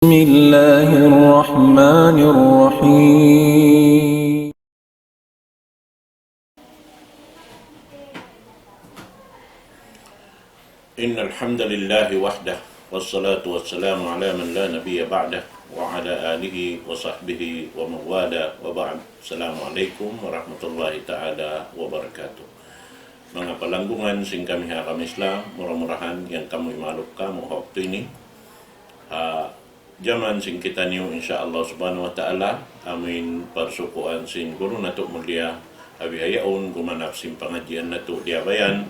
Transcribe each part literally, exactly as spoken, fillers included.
بسم الله الرحمن الرحيم. إن الحمد لله وحده، والصلاة والسلام على من لا نبي بعده، وعلى آله وصحبه ومن والاه، وبعد. السلام عليكم ورحمة الله تعالى وبركاته. Manga palanggungan sin kami ha agama Islam, mura-murahan yan kamu imalup kamu ha waktu ini. Ha jaman sin kitaniyu, insya Allah subhanahu wa ta'ala, amuin parsukuan sin guru natu' mulia, ha bihaun gumanap sin pangadjian natu' diyabayan,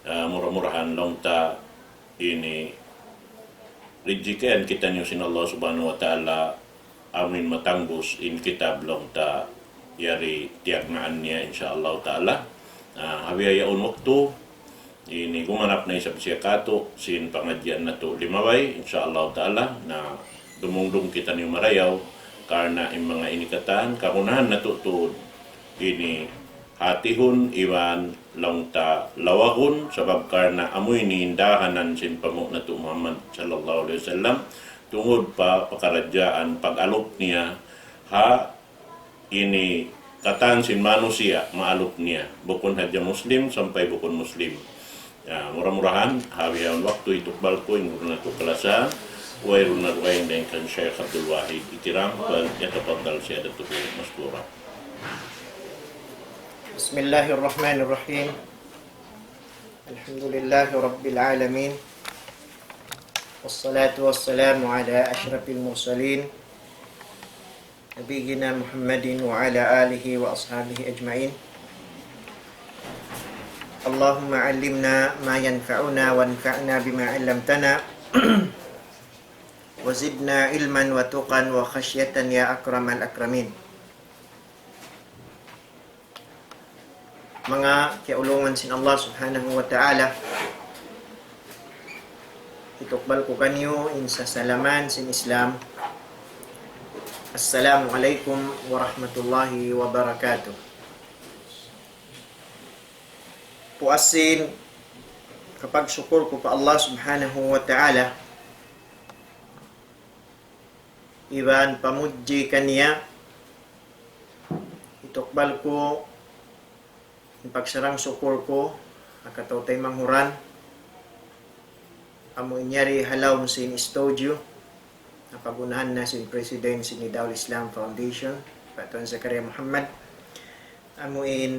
ah, mura-murahan laung ta ini rijikian kitaniyu sin Allah subhanahu wa ta'ala, amuin matangbus in kitab laung ta yari tiyagnaan niya, insya Allah ta'ala. Ah, ha bihaun waktu, ini gumanap na isab siya katu' sin pangadjian natu' limabay, insya Allah ta'ala, na dumungdung kitaniyu marayaw, karna' in manga ini katan, kagunahan natu' tuud ini hatihun iban laung ta lawagun, sabab karna' amu ini in dahanan sin panghu' natu' Muhammad sallallahu alayhi wasallam, tungud pa pakaradjaan pag-alup niya ha ini katan sin manusiya' maalup niya, bukun hadja Muslim sampay bukun Muslim. Ya, mura-murahan, ha bihaun waktu hitukbal ku in guru natu' kalasahan, wayruun na dugaing dayn kan Shaykh Abdul Wahid Ikram, فليتفضل سيادته مشكورا. بسم الله الرحمن الرحيم. الحمد لله رب العالمين. والصلاة والسلام على أشرف المرسلين نبينا محمد وعلى آله وأصحابه أجمعين. اللهم علمنا ما ينفعنا وانفعنا بما علمتنا وزدنا علما وتقى وخشية يا أكرم الأكرمين. Manga kiyaulungan sin Allah Subhanahu wa Ta'ala, hitukbal ku kaniyu in sasalaman sin Islam. Assalamu alaykum warahmatullahi wabarakatuh. Puas sin kapagsukur ku pa Allah Subhanahu wa Ta'ala, iban pamudji kaniya, hitukbal ku in pagsarang-sukul ku ha kataw-taymanghuran, amu in yari ha lawm sin studio, ha pag-unahan na sin President sin Nidahul Islam Foundation, Pa' Tuan Zakaria Muhammad, amu in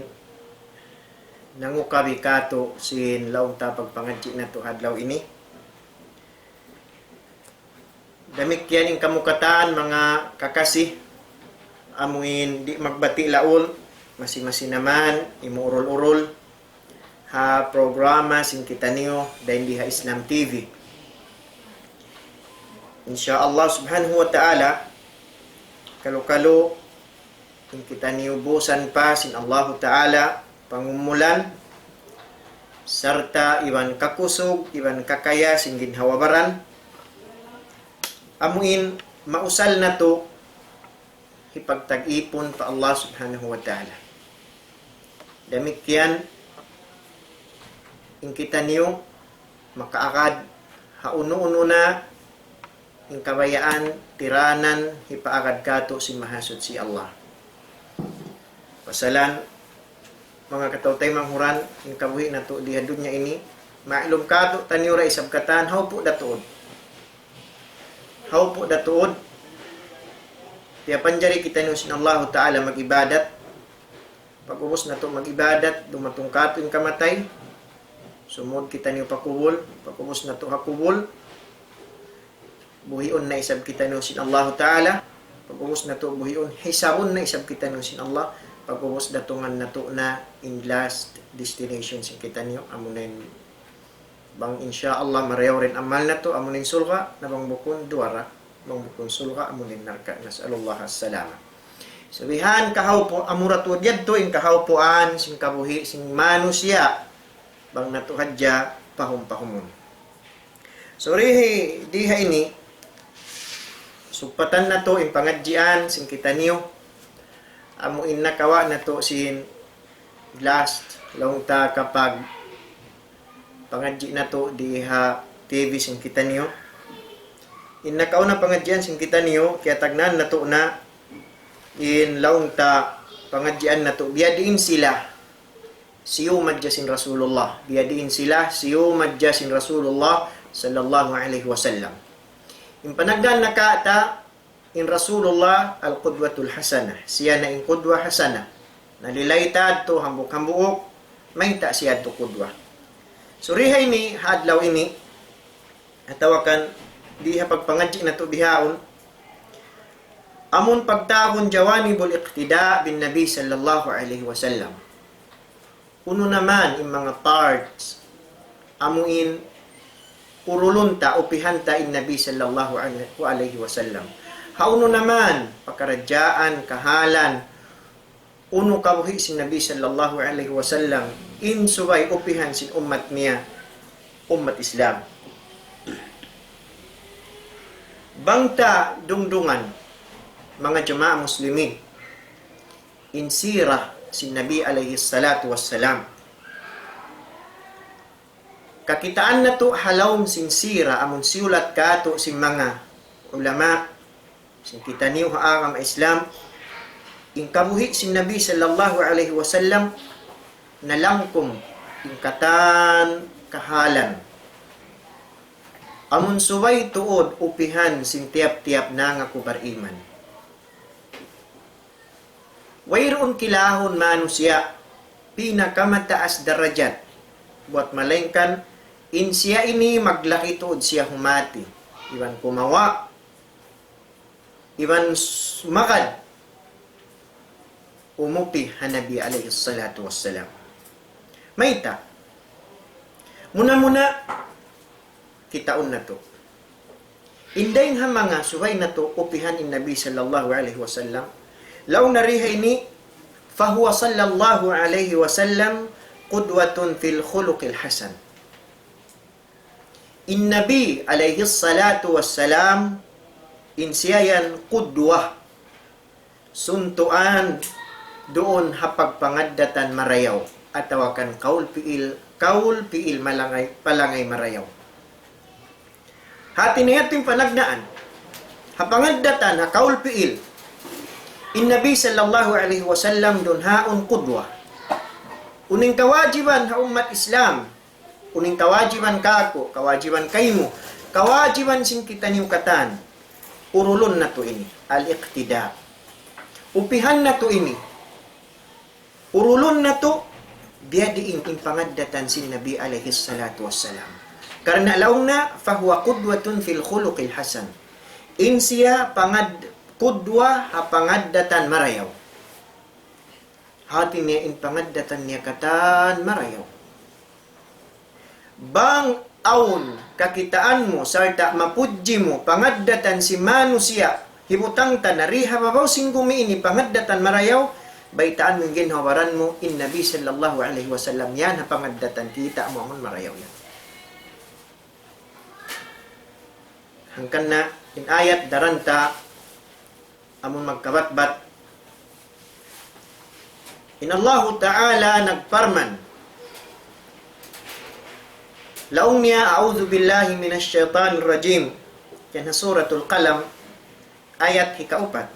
nangukabi katu' sin laung ta pagpangadji' natu' ha adlaw ini. Damikkiyan in kamu katan, manga kakasi, amu in di' magbati' laul, masi-masi na man imuurul-urul ha programa sin kitaniyu dayn di ha Islam T V. Insya Allah Subhanahu wa Ta'ala, kalu-kalu in kitaniyu busan pa sin Allahu Ta'ala pangumulan, sarta' iban kakusug, iban kakaya sin ginhawa-baran, amu in mausal natu' hipagtag-ipun pa Allah Subhanahu wa Ta'ala. Damikkiyan in kitaniyu makaagad ha unu-unu na in kabayaan tiranan hipaagad katu' sin Mahasuchi Allah. Pasalan, manga kataw-taymanghuran, in kabuhi' natu' di ha dunya ini, mailum katu' taniyu ra isab katan, hawpu' da tuud. Hawpu' da tuud, piyapanjari kitaniyu sin Allahu Ta'ala mag-ibadat. Pag'ubus natu' mag-ibadat, dumatung katu' in kamatay. Sumud kitaniyu pa kubul, pag'ubus natu' ha kubul, buhiun na isab kitaniyu sin Allahu Ta'ala. Pag'ubus natu' buhiun, hisabun na isab kitaniyu sin Allah. Pag'ubus datungan natu' na in last destination sin kitaniyu, amu na in bang insya Allah marayaw da in amal natu', amu na in surga', na bang bukun duwa ra, bang bukun surga', amu na in narka'. نسأل الله السلامة. Sabihan kahawpu', amura tuud yadtu in kahawpuan sin kabuhi' sin manusiya', bang natu' hadja pahum-pahumun. So, di ha ini, sugpatan natu' in pangadjian sin kitaniyu, amu in nakawa' natu' sin last, laung ta kapag pangadji' natu' di ha T V sin kitaniyu. In nakauna pangadjian sin kitaniyu, kiyatagnaan natu' na in laung ta pangadjian natu', biyadiin sila siyumadja sin Rasulullah. Biyadiin sila siyumadja sin Rasulullah sallallahu alayhi wasallam. In panagnaan nakata', in Rasulullah al-qudwatul hasanah. Siya na in qudwa hasanah. Nalilay ta adtu hambuuk-hambuuk, mayta' siya adtu qudwa. Suriha ini, ha adlaw ini, atawa kan di ha pagpangadji' natu' bihaun, amun pagtawagun jawanibul iqtida bin Nabi sallallahu alayhi wasallam. Unu naman in manga parts amu in urulun ta, upihan ta in Nabi sallallahu alayhi wasallam. Hawnu naman pakaradjaan, kahalan, unu kabuhi' sin Nabi sallallahu alayhi wasallam, in subay upihan sin ummat niya, ummat Islam. Bang ta dungdungan, manga jamaa muslimin, in sira sin Nabi alayhi salatu wassalam. Kakitaan natu' ha lawm sin sira amun siyulat katu' sin manga ulama, sin kitaniyu ha agama Islam, in kabuhi' sin Nabi sallallahu alayhi wasallam nalangkum in katan kahalan. Amun subay tuud upihan sin tiyap-tiyap nangaku bariman. Wayruun kilahun manusiya' pinakamataas darajat, buwat malaingkan in siya ini maglaki tuud siya humati, iban kumawa', iban s-, magad umupi ha Nabi alayhi salatu wassalam. Mayta'? Muna-muna, kitaun natu'. In dayng ha manga subay natu' upihan in Nabi sallallahu alayhi wasallam. Laung na di ha ini, فهو صلى الله عليه وسلم قدوة في الخلق الحسن. In Nabi alayhi salatu wassalam, in siya yan qudwa, suntuan duun ha pagpangaddatan marayaw, atawa kan kaul piil, kaul piil malangay, palangay marayaw. Hati niya in panagnaan, ha pangaddatan, ha kaul piil, in Nabi sallallahu alayhi wasallam duun haun qudwa. Unu in kawajiban ha ummat Islam, unu in kawajiban kāku', kawajiban kaymu, kawajiban sin kitaniyu katan, urulun natu' ini, al-iqtida. Upihan natu' ini, urulun natu', biyadiin in pangaddatan sin Nabi alayhi salatu wassalam. Karna' laung na, فهو قدوة في الخلق الحسن. In siya pangad-, qudwa ha pangaddatan marayaw. Hati niya in pangaddatan niya katan marayaw. Bang awn kakitaan mu sarta' mapudji mu pangaddatan sin manusiya', hibutang ta na di ha babaw sin gumi ini pangaddatan marayaw, baytaan mu in ginhawa-baran mu, in Nabi sallallahu alayhi wasallam yan ha pangaddatan kita' mu amun marayaw yan. Hangkan na in ayat daran ta amun magkabatbat. In Allahu Ta'ala nagparman. Laung niya, أعوذ بالله من الشيطان الرجيم. Yan ha Suratul Qalam, ayat hikaupat.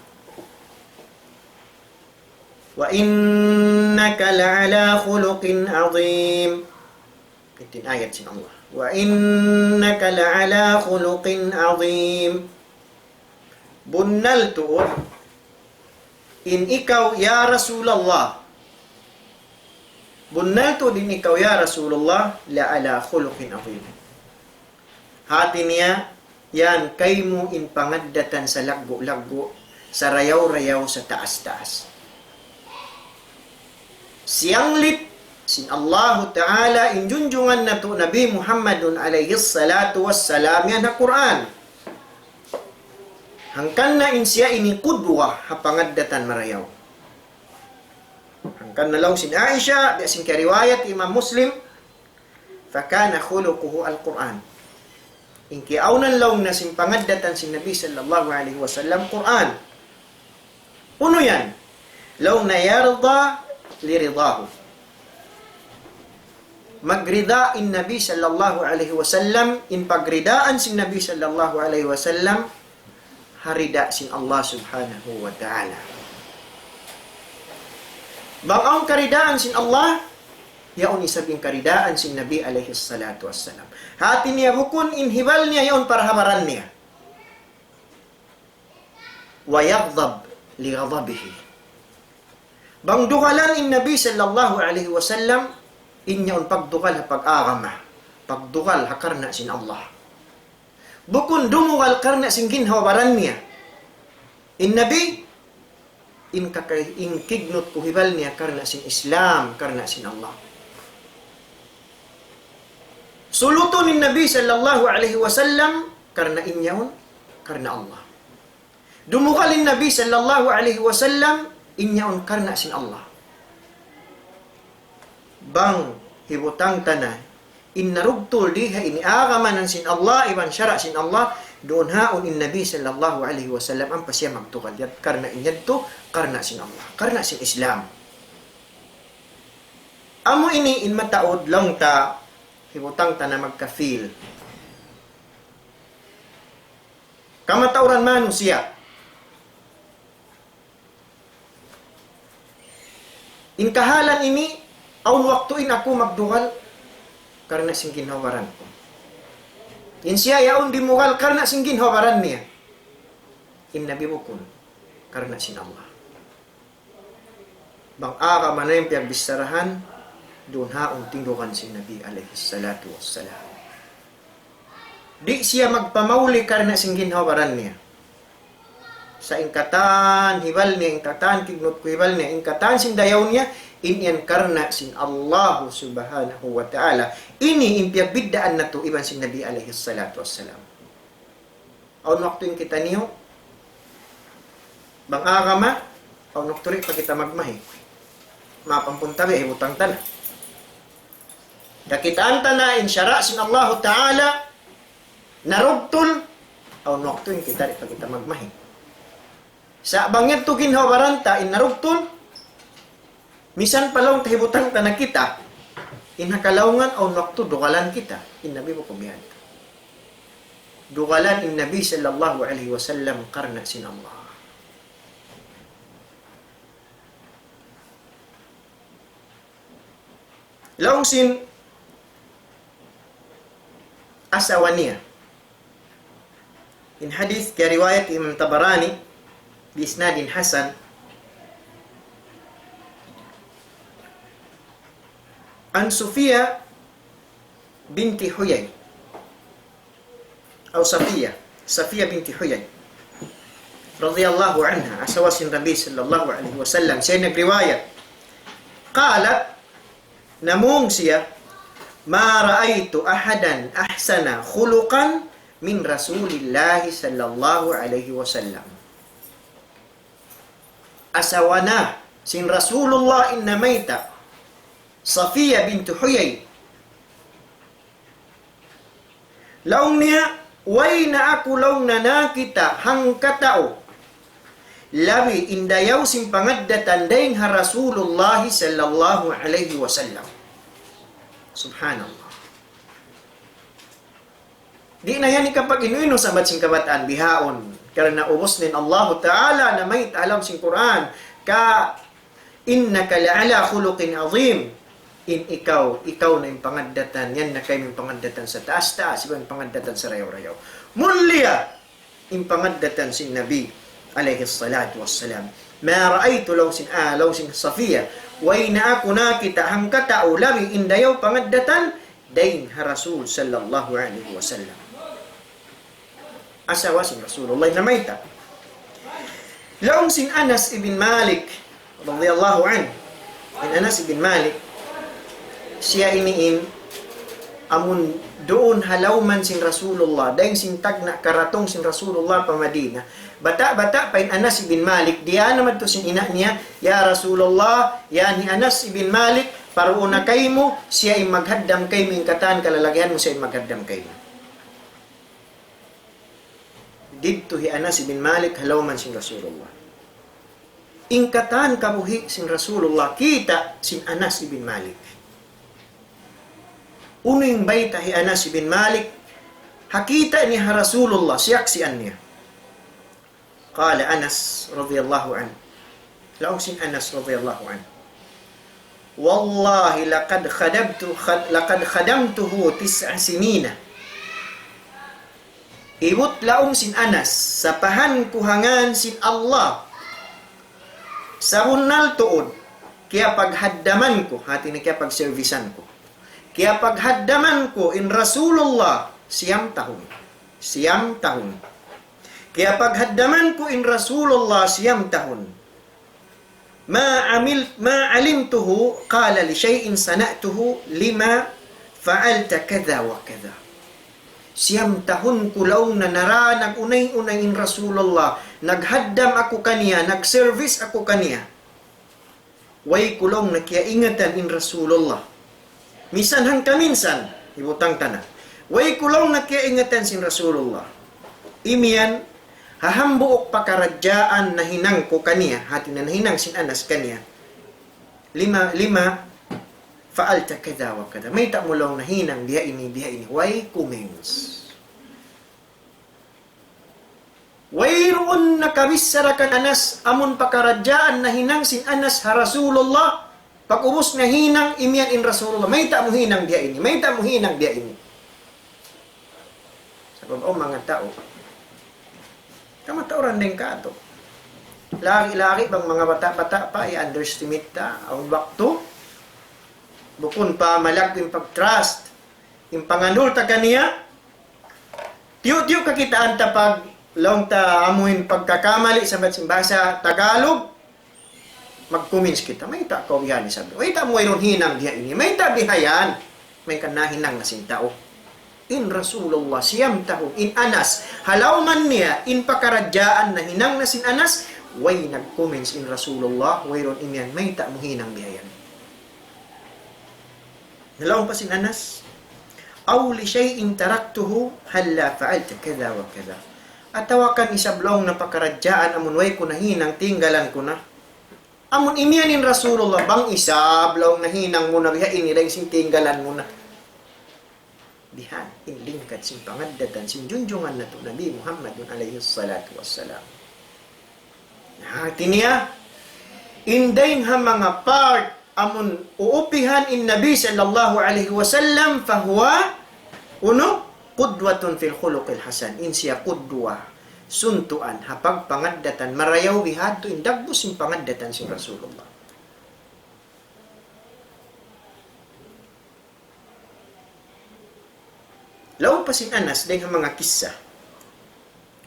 وإنك لعلى خلق عظيم. Iti in ayat sin Allah. وإنك لعلى خلق عظيم. Bunnal tuud in ikaw, ya Rasulullah. Bunnal tuud in ikaw, ya Rasulullah, لعلى خلق عظيم. Hati niya, yan kaymu in pangaddatan salaggu'-laggu', sarayaw-rayaw, sataas-taas. Siyanglit sin Allahu Ta'ala in junjungan natu' Nabi Muhammadun alayhi salatu wassalam yan ha Qur'an. Hangkan na in siya ini qudwa ha pangaddatan marayaw. Hangkan na laung sin Aisha, biya' sin kariwayat Imam Muslim, فكان خلقه القرآن. In kiyaawnan laung na sin pangaddatan sin Nabi sallallahu alayhi wasallam Qur'an. Unu yan? Laung na يرضى لرضاه. Magrida in Nabi sallallahu alayhi wasallam, in pagridaan sin Nabi sallallahu alayhi wasallam, ha rida sin Allah subhanahu wa ta'ala. Bang awn karidaan sin Allah, yaun isab in karidaan sin Nabi alayhi salatu wassalam. Hati niya bukun in hibal niya yaun para ha baran niya. ويغضب لغضبه. Bang dugalan in Nabi sallallahu alayhi wasallam, in yaun pagdugal ha pag-agama, pagdugal ha karna' sin Allah. Bukun dumugal karna' sin ginhawa-baran niya. In Nabi, in kakay, in kignut ku hibal niya karna' sin Islam, karna' sin Allah. Sulutun in Nabi sallallahu alayhi wasallam, karna' in yaun, karna' Allah. Dumugal in Nabi sallallahu alayhi wasallam, in yaun karna' sin Allah. Bang hibutang ta na, in narugtul di ha ini agama na sin Allah, iban sara' sin Allah, duun haun in Nabi sallallahu alayhi wasallam, ampa siya magtugal yad, karna' in yadtu, karna' sin Allah, karna' sin Islam. Amu ini in mataud laung ta, hibutang ta na magkafil. Kamatauran manusiya'. In kahalan ini, awn waktu in aku magdugal karna' sin ginhawa-baran ku. In siya yaun dimugal karna' sin ginhawa-baran niya. In Nabi bukun karna' sin Allah. Bang agama na in piyagbicharahan, duun haun tindugan sin Nabi alayhi salatu wassalam. Di' siya magpamauli karna' sin ginhawa-baran niya. Sa' in katan hibal niya, in katan kignut ku hibal niya, in katan sin dayaw niya, in yan karna' sin Allah subhanahu wa ta'ala. Ini in piyagbiddaan natu' iban sin Nabi alayhi salatu wassalam. Awn waktu in kitaniyu, bang agama, awn waktu di' pa kita magmahi. Mapampun tabi, hibutang ta na. Kakitaan ta na in sara' sin Allahu Ta'ala, narugtul, awn waktu in kita di' pa kita magmahi. Sa' bang yadtu ginhawa-baran ta in narugtul, misan pa laung ta hibutang ta na kita, in ha kalaungan awn waktu dugalan kita, in Nabi bukun biya' yadtu. Dugalan in Nabi sallallahu alayhi wasallam karna' sin Allah. Laung sin asawa niya. In hadith kiyariwayat Imam Tabarani bi isnadin hasan. An Safiya binti Huyay. Aw Safiya. Safiya binti Huyay. Radiyallahu anha. Asawa sin Nabi sallallahu alayhi wasallam. Siya nagriwayat. Qalat, namung siya, ما رأيت أحدا أحسن خلقا من رسول الله صلى الله عليه وسلم. Asawa na sin Rasulullah in namayta', Safiya bint Huyay. Laung niya, way na aku laung na nakita' hangkatau labi in dayaw sin pangaddatan dayn ha Rasulullah sallallahu alayhi wasallam. Subhanallah. Di' na yan hikapag-inu-inu sabat sin kabataan bihaun. Karna' ubus na in Allahu Ta'ala namayta' ha lawm sin Qur'an. Ka إنك لعلى خلق عظيم. In ikaw, ikaw na in pangaddatan, yan na kaymu in pangaddatan sa taas-taas, iban in pangaddatan sa rayaw-rayaw. Mulia in pangaddatan sin Nabi, alayhi salatu wassalam. ما رأيت laung sin, ah, laung sin Safiya, way na aku nakita' hangkatau labi in dayaw pangaddatan, dayn ha Rasul sallallahu alayhi wasallam. Asawa sin Rasulullah namayta'. Laung sin Anas ibn Malik, radiyallahu anhu. In Anas ibn Malik, siya ini in amun duun ha lawman sin Rasulullah, dayn sin tagna' karatung sin Rasulullah pa Madina. Bata'-bata' pa in Anas ibn Malik, diyā na madtu sin ina' niya, "Ya Rasulullah, yan hi Anas ibn Malik, paruun na kaymu, siya in maghaddam kaymu, in katan kalalagihan mu siya in maghaddam kaymu." Didtu hi Anas ibn Malik ha lawman sin Rasulullah. In katan kabuhi' sin Rasulullah, kita' sin Anas ibn Malik. Unu in bayta' hi Anas ibn Malik, ha kita' niya ha Rasulullah, siyaksian niya. قال أنس رضي الله عنه. Laung sin Anas radiyallahu anhu, والله لقد خدمت، خد-، لقد خدمته تسع سنين. Ibut laung sin Anas, sapahan ku ha ngan sin Allah, sabunnal tuud, kiyapaghaddaman ku, hati niya kiyapagservisan ku. Kiyapaghaddaman ku in Rasulullah siyam tahun. Siyam tahun. Kiyapaghaddaman ku in Rasulullah siyam tahun. ما عمل، ما علمته قال لشيء صنعته لما فعلت كذا وكذا. Siyam tahun ku laung na nara nag-unay-unay in Rasulullah. Naghaddam aku kaniya, nag-service aku kaniya. Way ku laung na kiyaingatan in Rasulullah. Misan hangkaminsan, hibutang ta na. Way ku laung na kiyaingatan sin Rasulullah. Imiyan, ha hambuuk pakaradjaan nahinang ku kaniya, hati niya nahinang sin Anas kaniya. لما، لما فعلت كذا وكذا. Mayta' mu laung nahinang biya' ini, biya' ini. Way comments. Wayruun nakabissara kan Anas, amun pakaradjaan nahinang sin Anas ha Rasulullah, pag'ubus nahinang imiyan in Rasulullah, mayta' mu hinang biya' ini, mayta' mu hinang biya' ini. Sabab awn manga tau, kamatauran dayn kātu'. Lagi'-lagi' bang manga bata'-bata' pa, i-underestimate ta, awn waktu, bukun pa malaggu' in pag-trust, in pangannul ta kaniya, tiyu'-tiyu' kakitaan ta pag laung ta amuin pagkakamali sa bat sin bahasa Tagalog, mag-comments kita. Mayta' kaw bihan isab? Mayta' mu wayruun hinang biya' ini? Mayta' bihayan? Mayta' nahinang na sin tau. In Rasulullah, siyam tahun, in Anas, ha lawm niya, in pakaradjaan nahinang na sin Anas, way nag-comments in Rasulullah, wayruun imiyan, mayta' mu hinang bihayan? Nalaung pa sin Anas, أو لشيء تركته هلا فعلت كذا وكذا. Atawa kan isab laung na pakaradjaan amun way ku nahinang tinggalan ku na. Amun imiyan in Rasulullah, bang isab laung nahinang mu na biha ini dayn sin tinggalan mu na. Bihan in lingkat sin pangaddatan sin junjungan natu' Nabi Muhammadun alayhi salatu wassalam. Hati niya, in dayng ha manga part amun uupihan in Nabi sallallahu alayhi wasallam, فهو, unu, قدوة في الخلق الحسن. In siya qudwa, suntuan, ha pagpangaddatan, marayaw bihadtu in dagbus sin pangaddatan sin Rasulullah. Laung pa sin Anas, dayng ha manga kissa.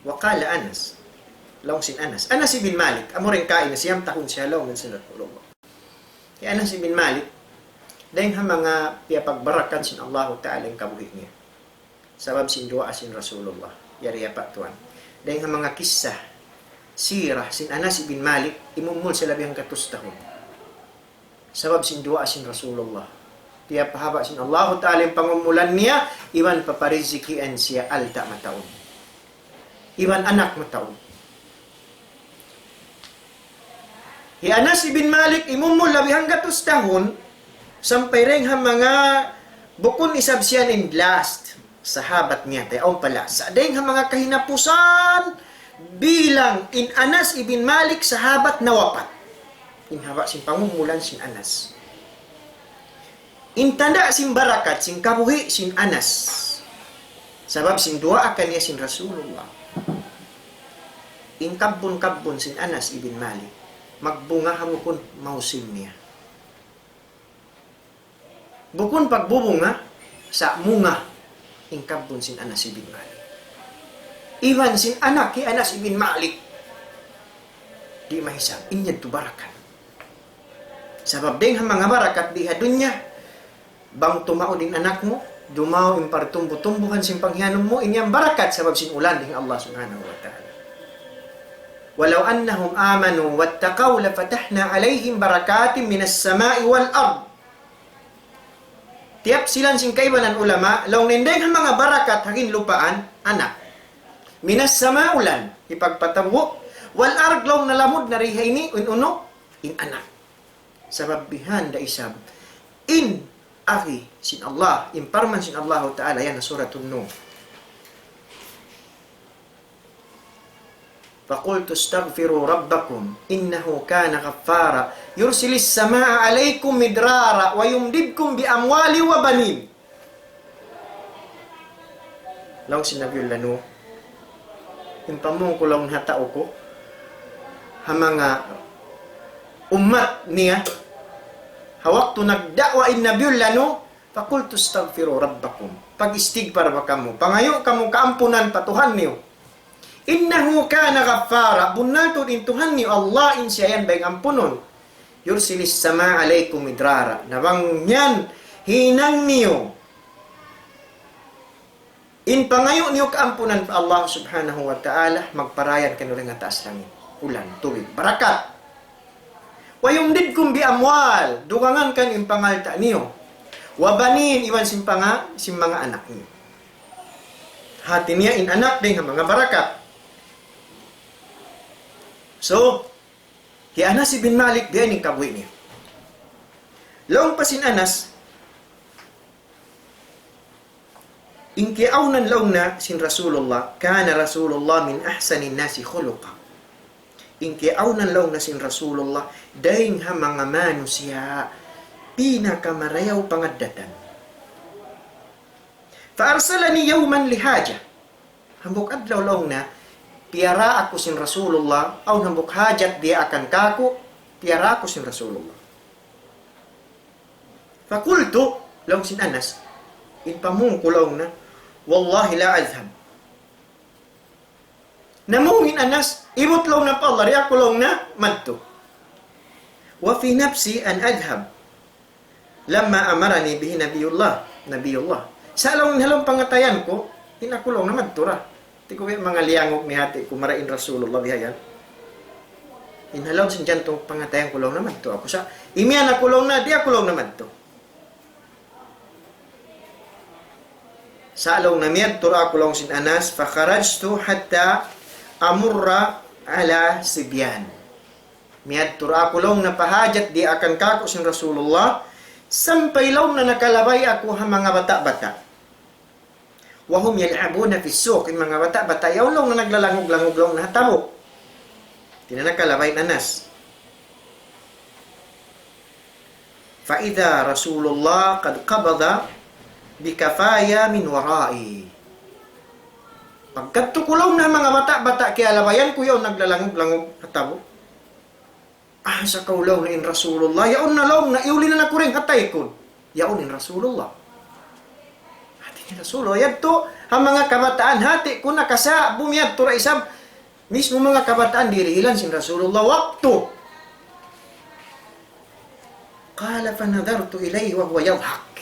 وقال أنس. Laung sin Anas. Anas ibn Malik, amu in kaina, siyam tahun siya laung sin Rasulullah. Hi Anas ibn Malik, dayng ha manga piyapagbarakat sin Allahu Ta'ala in kabuhi' niya. Sabab sin duwaa sin Rasulullah. Yari apa tuwan. Dayng ha manga kissa, sirah sin Anas ibn Malik, imumul siya labi hanggatus tahun. Sabab sin duwaa sin Rasulullah. Piyapahaba' sin Allahu Ta'ala in pangumulan niya, iban paparizikian siya alta' mataud. Iban anak mataud. Hi Anas ibn Malik, imumul labi hanggatus tahun, sampay dayng ha manga bukun isab siya in last sahabat niya, tay awn pala. Sa' dayng ha manga kahinapusan, bilang in Anas ibn Malik sahabat nawapat. In haba' sin pangumulan sin Anas. In tanda' sin barakat, sin kabuhi' sin Anas. Sabab sin duwaa kaniya sin Rasulullah. In kabbun-kabbun sin Anas ibn Malik, magbunga ha bukun mausim niya. Bukun pagbubunga, sa' munga in kabbun sin Anas ibn Malik. Iban sin anak hi Anas ibn Malik. Di' mahisab, in yadtu barakat. Sabab dayng ha manga barakat di ha dunya, bang tumaud in anak mu, dumaw in partumbu-tumbuhan sin panghiyanum mu, in yan barakat sabab sin ulan dayn ha Allah Subhanahu wa Ta'ala. ولو أنهم آمنوا واتقوا لفتحنا عليهم بركات من السماء والأرض. Tiyapsilan sin kaibanan ulama, laung niya in dayng ha manga barakat ha ginlupaan, anak. من السماء ulan, hipagpatabu', والأرض laung na lamud na di ha ini, in unu, in anak. Sabab bihan da isab. In agi sin Allah, in parman sin Allahu Ta'ala yan ha Suratun Nuh. فقلت استغفروا ربكم إنه كان غفارا يرسل السماء عليكم مدرارا ويمددكم بأموال وبنين. Laung sin Nabiullah Nuh, in pamung ku laung ha tau ku, ha manga ummat niya, ha waktu nagda'wa in Nabiullah Nuh, فقلت استغفروا ربكم. Pag-istighfar ba kamu, pangayu' kamu kaampunan pa Tuhan niyu. إنه كان غفارا. Bunnal tuud in Tuhan niyu Allah in siya yan baying ampunun. يرسل السماء عليكم مدرارا. Na bang yan hinang niyu in pangayu' niyu kaampunan pa Allah Subhanahu wa Ta'ala, magparayan kaniyu dayn ha taas langit. Ulan, tubig, barakat. ويمددكم بأموال, dugangan kaniyu in pangalta' niyu. وبنين, iban sin panga-, sin manga anak niyu. Hati niya in anak dayn ha manga barakat. So, hi Anas ibn Malik, biya' ini in kabuhi' niya. Laung pa sin Anas, in kiyaawnan laung niya sin Rasulullah, كان رسول الله من أحسن الناس خلقا. In kiyaawnan laung niya sin Rasulullah, dayn ha manga manusiya' pinakamarayaw pangaddatan. فأرسلني يوما لحاجة. Hambuuk adlaw laung niya, piyara aku sin Rasulullah, awn hambuuk hajat diyaakan kāku', piyara aku sin Rasulullah. فقلت, laung sin Anas, in pamung ku laung niya, والله لا أذهب. Namung in Anas, ibut laung niya pa Allah, di' aku laung niya madtu. وفي نفسي أن أذهب لما أمرني به نبي الله، نبي الله. Sa' laung in ha lawm pangatayan ku, in aku laung niya madtu ra. Di' ku biya' manga liyangug miyati ku marayaw in Rasulullah bihayan. In ha lawm sin jantung pangatayan ku laung niya madtu aku. Sa' imiyan aku laung niya, di' aku laung niya madtu. Sa' laung niya miyadtu ra aku laung sin Anas, فخرجت حتى أمر على صبيان. Miyadtu ra aku laung niya pa hajat diyaakan kāku' sin Rasulullah, sampay laung niya nakalabay aku ha manga bata'-bata'. وهم يلعبون في السوق, in manga bata'-bata' yaun laung niya naglalangug-langug laung niya ha tabuk. Di' na nakalabay in Anas. فإذا رسول الله قد قبض بقفايا من ورائي. Pagkadtu ku laung niya ha manga bata'-bata' kiyalabayan ku yaun naglalangug-langug ha tabuk. Asa kaw laung niya in Rasulullah, yaun na laung niya, iyulinan aku dayn ha taykud. Yaun in Rasulullah. Hati niya Rasulullah, yadtu, ha manga kabataan, hati ku na kasa', bu miyadtu ra isab, mismu manga kabataan, dirihilan sin Rasulullah, waktu. قال فنظرت إليه وهو يضحك.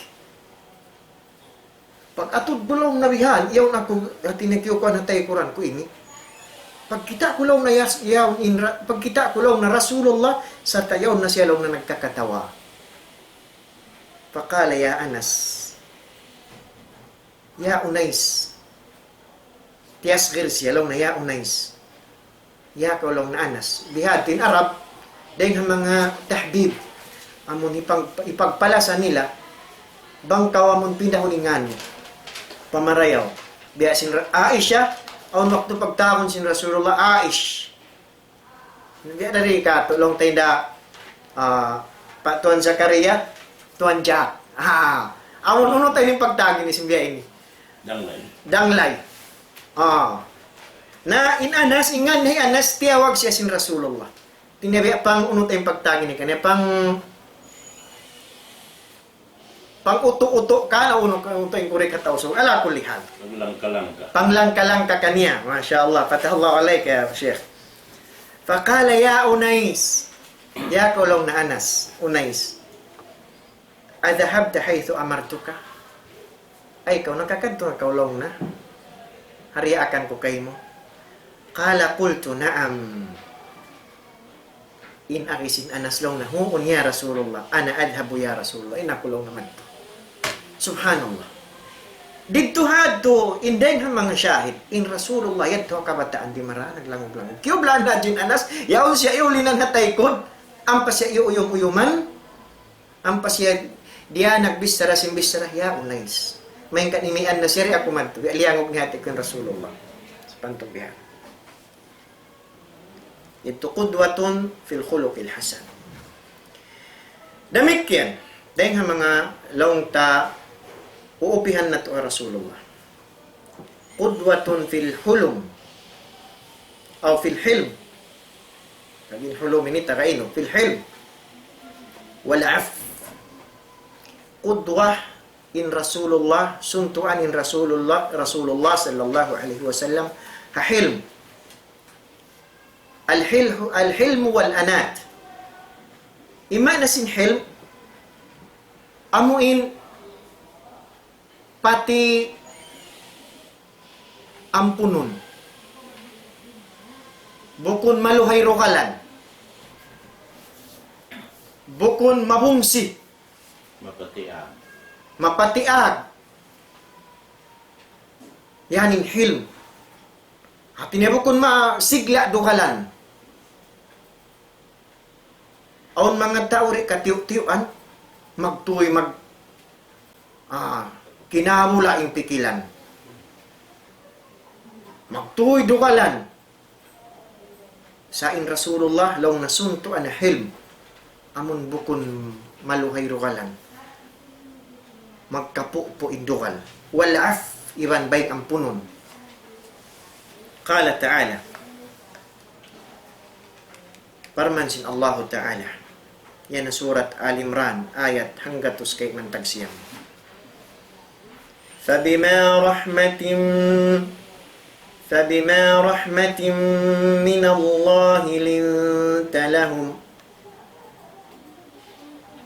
Pag-atud ku laung niya bihan, yaun aku, hati niya kiyukuan ha taykuran ku ini. Pagkita' ku laung niya yas-, yaun in ra-, pagkita' ku laung niya Rasulullah, sarta' yaun na siya laung niya nagkakatawa. فقال يا أنس، يا أنيس. Tiyasghir siya laung niya, يا أنيس. Ya kaw laung niya Anas. Bihadtu in Arab, dayn ha manga tahbib. Amun ipag-, ipagpalasa nila, bang kaw amun pinda huningan, pamarayaw. Biya' sin Ra-, Aisha, awn waktu pagtawagun sin Rasulullah, Aish. Biya' da di katu', laung ta hinda, ah, pa Tuan Zakaria, Tuan Jack. Ah, amun unu ta ini pagtawag ini, sin biya' ini. Danglay. Danglay. Ah. Na in Anas, in ngan hi Anas, tiyawag siya sin Rasulullah. Di' na biya' pang unu ta in pagtawag ini, kaniya pang, pang utu-utu ka na unu ka, unu ta in kuri ka tau. So, ala kulli hal. Panglangka-langka. Panglangka-langka kaniya. Masha Allah. Fatahallahu alayka ya Sheikh. فقال يا أنيس. Ya kaw laung niya Anas, Unais. أذهبت حيث أمرتك؟ Ay, kaw nakakadtu na kaw laung niya ha diyaakan ku kaymu? قال قلت نعم. In agi sin Anas laung niya, huun ya Rasulullah, أنا أذهب يا رسول الله, in aku laung niya madtu. Subhanallah. Didtu hadtu, in dayng ha manga shahid, in Rasulullah yadtu ha kabataan di' mara, naglangug-langug. Kiyublaan na hadja in Anas, yaun siya iyulinan ha taykud, ampa siya iyuuyum-uyuman, ampa siya Diya nagbichara sin bichara, ya unais. Main ka nimian na siri aku madtu. Liyangug ni hati ku in Rasulullah. Sapantun biya'. Itu qudwatun fil khuluqil hasan. Damikkiyan, dayng ha manga laung ta uupihan natu' ha Rasulullah. Qudwatun fil hulum. Aw fil hilm. Lagi' in hulum ini taga inu, fil hilm. Wal af. Qudwah in Rasulullah, suntuan in Rasulullah, Rasulullah sallallahu alayhi wasallam, ha hilm. Al-hilhu-, al-hilmu wal anat. In maana sin hilm, amu in pati ampunun. Bukun maluhay rugalan. Bukun mabungsi. Mapatiag. Mapatiag. Yan in hilm. Hati niya bukun masigla' dugalan. Awn manga tau di' katiyu'-tiyuan, magtuy mag-, ah, kinabula in pikilan. Magtuy dugalan. Sa' in Rasulullah, laung niya suntuan na hilm. Amun bukun maluhay rugalan. Magkapupu' in dugal. Wal af, iban bayng ampunun. Qala ta'ala. Parman sin Allahu Ta'ala. Yan surat Al Imran, ayat hanggatus kayman tagsiyam. فبما رحمة، فبما رحمة من الله لنت لهم،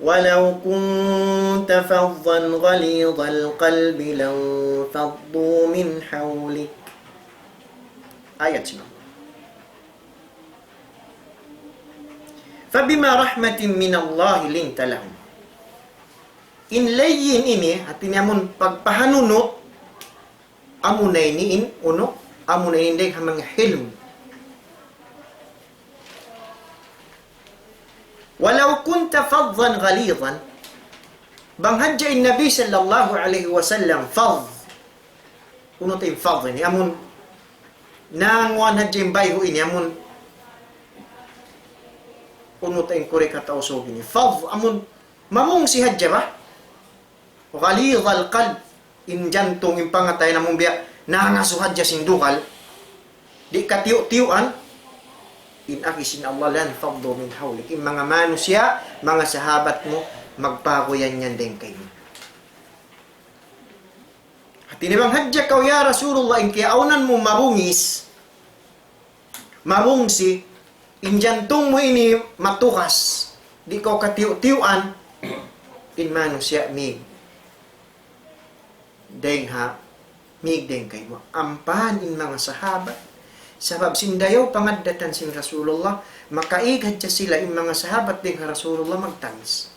ولو كنت فظا غليظ القلب لانفضوا من حولك. Ayat sin Allah. فبما رحمة من الله لنت لهم. In layyin ini, hati niya amun pagpahanunut, amuna ini in, unu, amuna ini in dayng ha manga hilm. ولو كنت فظا غليظا. Bang hadja in Nabi sallallahu alayhi wasallam fadh. Unu ta in fadh ini, amun nanguan hadja in bayhu' ini, amun unu ta in kuri ka Tausug ini. Fadh, amun mamungsi hadja ba? غليظ القلب. In jantung, in pangatayan amun biya' nangasu hadja sin dugal. Di' katiyu'-tiyuan. In agi sin Allah, لانفضوا من حولك. In manga manusiya', manga sahabat mu, magpaguyan yan dayng kaymu. Hati niya bang hadja kaw, ya Rasulullah, in kiyaawnan mu mabungis, mabungsi, in jantung mu ini matugas, di' kaw katiyu'-tiyuan, in manusiya' mig dayng ha, mig dayng kaymu. Ampa in manga sahabat, sabab sin dayaw pangaddatan sin Rasulullah, makaig hadja sila in manga sahabat dayng ha Rasulullah magtangis.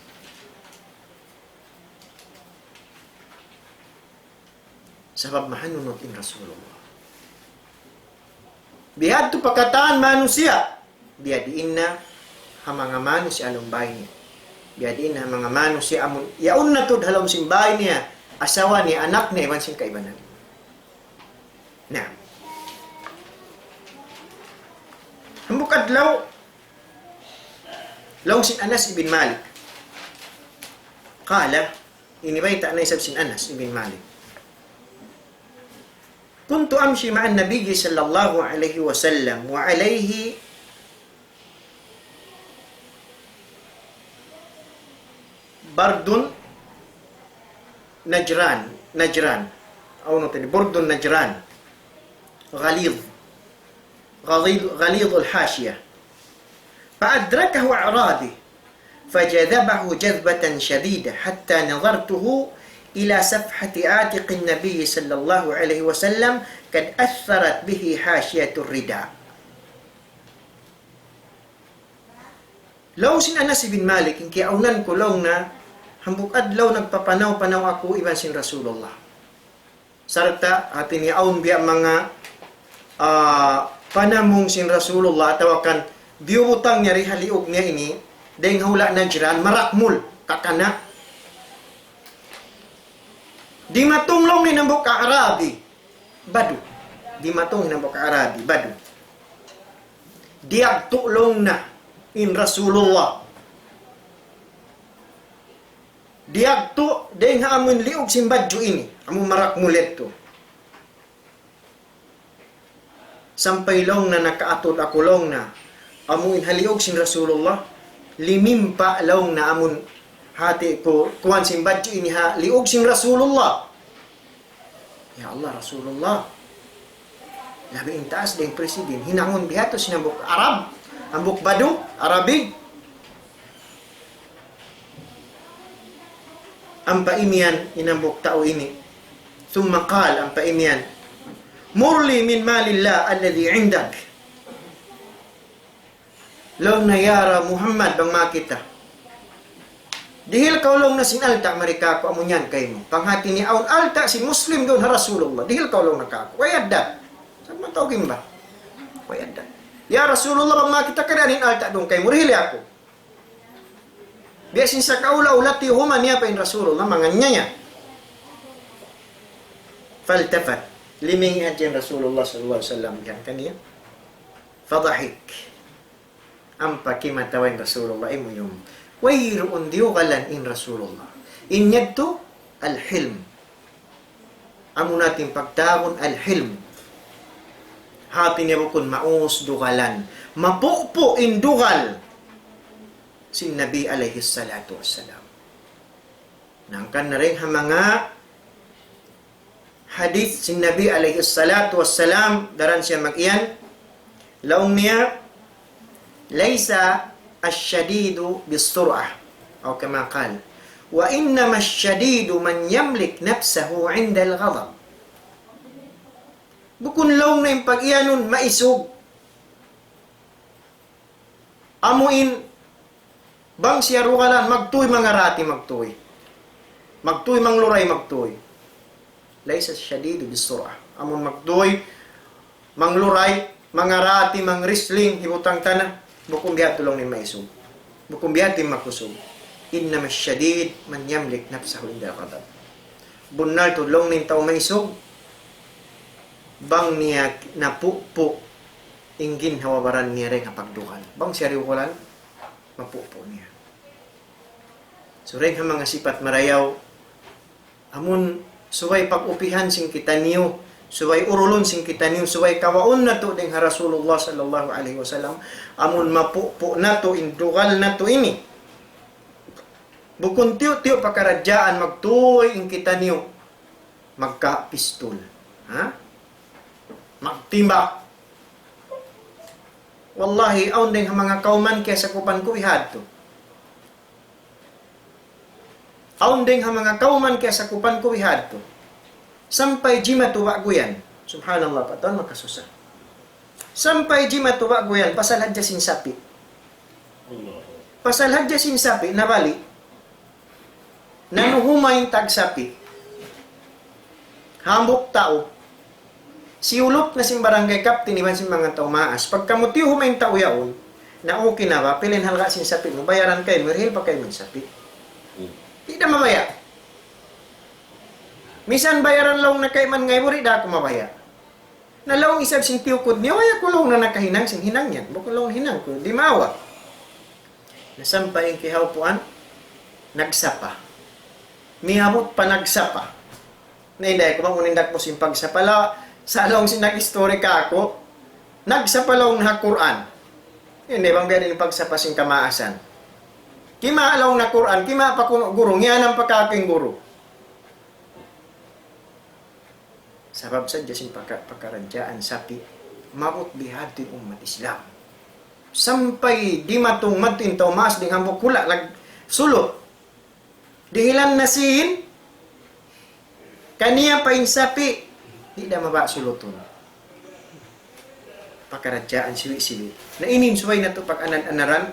Sabab mahanunut in Rasulullah. Bihadtu pa katan manusiya'. Biyadiin na ha manga manusiya' ha lawm bāy niya. Biyadiin na ha manga manusiya' amun yaun na tuud ha lawm sin bāy niya, asawa niya, anak niya, iban sin kaibanan. Na. Hambuuk adlaw, laung sin Anas ibn Malik. Qala, ini bayta' na isab sin Anas ibn Malik. كنت أمشي مع النبي صلى الله عليه وسلم وعليه برد نجران، نجران. Aw, unu tani, برد نجران. غليظ. غليظ، غليظ الحاشية. فأدركه أعرابي فجذبه جذبة شديدة حتى نظرته إلى صفحة عاتق النبي صلى الله عليه وسلم قد أثرت به حاشية الرداء. Laung sin Anas ibn Malik, in kiyaawnan ku laung niya, hambuuk adlaw nagpapanaw-panaw aku iban sin Rasulullah. Sarta' hati niya awn biya' manga, ah, panamung sin Rasulullah atawa kan biyubutang niya di ha liug niya ini, dayng ha hula' Najran, marakmul, kakana'. Dimatung laung niya in hambuuk Arabi, badu. Dimatung in hambuuk Arabi, badu. Diyagtu' laung niya in Rasulullah. Diyagtu' dayn ha amun liug sin badju' ini, amun marak mulit tu. Sampay laung niya nakaatud aku laung niya, amu in ha liug sin Rasulullah, limimpa' laung niya amun hati ku, kuwan sin badju' ini ha liug sin Rasulullah. Ya Allah, Rasulullah. Labi in taas dayn president. Hinangun biya' hādtu sin hambuuk Arab, hambuuk badu, Arabi. Ampa imiyan in hambuuk tau ini. ثم قال, ampa imiyan, مر لي من مال الله الذي عندك. Laung niya, "Ya Muhammad, bang ma kita. Dihil kaw laung niya sin alta' mari kāku' amu yan kaymu." Panghati niya awn alta' sin Muslim duun ha Rasulullah. "Dihil kaw laung niya kāku'." Way addat. Sa' mataw gimba. Way addat. "Ya Rasulullah, bang ma kita, karna' in alta' duun kaymu. Dihili aku." Biya' sin sakaula-ula tiyuhuman niya pa in Rasulullah, manganyaya. فالتفت. Limingi' hadja in Rasulullah sallallahu alayhi wasallam bihan kaniya. فضحك. Ampa kimatawa in Rasulullah, imuyum. Wayruun diyugalan in Rasulullah. In yadtu, al-hilm. Amu natin pagtawagun al-hilm. Hati niya bukun maus dugalan. Mapupu' in dugal sin Nabi alayhi salatu wassalam. Hangkan na dayn ha manga hadith sin Nabi alayhi salatu wassalam, daran siya mag-iyan, laung niya, ليس الشديد بالصرعة، أو كما قال، وإنما الشديد من يملك نفسه عند الغضب. Bukun laung niya in pag-iyanun maisug. Amu in bang siya dugalan, magtuy mangarati, magtuy. Magtuy mangluray, magtuy. ليس الشديد بالصرعة. Amun magtuy mangluray, mangarati, mangwrestling, hibutang tana, bukun biya' hādtu laung niya in maisug. Bukun biya' hādtu in makusug. إنما الشديد من يملك نفسه عند الغضب. Bunnal tuud laung niya in tau maisug, bang niya napupu' in ginhawa-baran niya dayn ha pagdugal. Bang siya dugalan, mapupu' niya. So, dayn ha manga sipat marayaw, amun subay pag-upihan sin kitaniyu, subay urulun sin kitaniyu, subay kawaun natu' dayn ha Rasulullah sallallahu alayhi wasallam, amun mapupu' natu' in dugal natu' ini. Bukun tiyu'-tiyu' pakaradjaan magtuy in kitaniyu magkapistul. Ha? Magtimbak. Wallahi, awn dayn ha manga kawman kiyasakupan ku bihādtu. Awn dayn ha manga kawman kiyasakupan ku bihādtu. Sampay jimatu ba'gu yan. Subhanallah, pa taun makasusa. Sampay jimatu ba'gu yan, pasal hadja sin sapi'. Pasal hadja sin sapi', nabali'. Nanuhuma in tagsapi'. Hambuuk tau. Siyulut na sin barangay captain iban sin manga tau maas. Pagka mu tiyuhuma in tau yaun, na okay na ba, pila in halga' sin sapi' mu, bayaran kaymu, dihil pa kaymu in sapi'. Hmm. Di' da mabaya'. Misan bayaran laung na kayman ngaibu, di' da aku mabaya'. Na laung isab sin tiyukud niya, way aku laung na nakahinang sin hinang yan. Bukun laung hinang ku, di' maawa. Na sampay in kiyahaupuan, nagsapa. Miyabut pa nagsapa. Na inday ku bang unindak mu sin pagsapa la, sa' laung sin nag-istori kāku', nagsapa laung na ha Qur'an. Ini bang biya' diin in pagsapa sin kamaasan. Kimaa laung na Qur'an, kimaa pa kunu' guru, ngiyanan pa kāku' in guru. Sabab sadja sin paka-, pakaradjaan sapi', maabut bihādtu in ummat Islam. Sampay dimatung madtu in tau maas dayn hambuuk hula' nagsulut. Dihilan na sin kaniya pa in sapi', di' da mabaya' sulutun. Pakaradjaan siwi'-siwi'. Na ini in subay natu' pag-anad-anaran,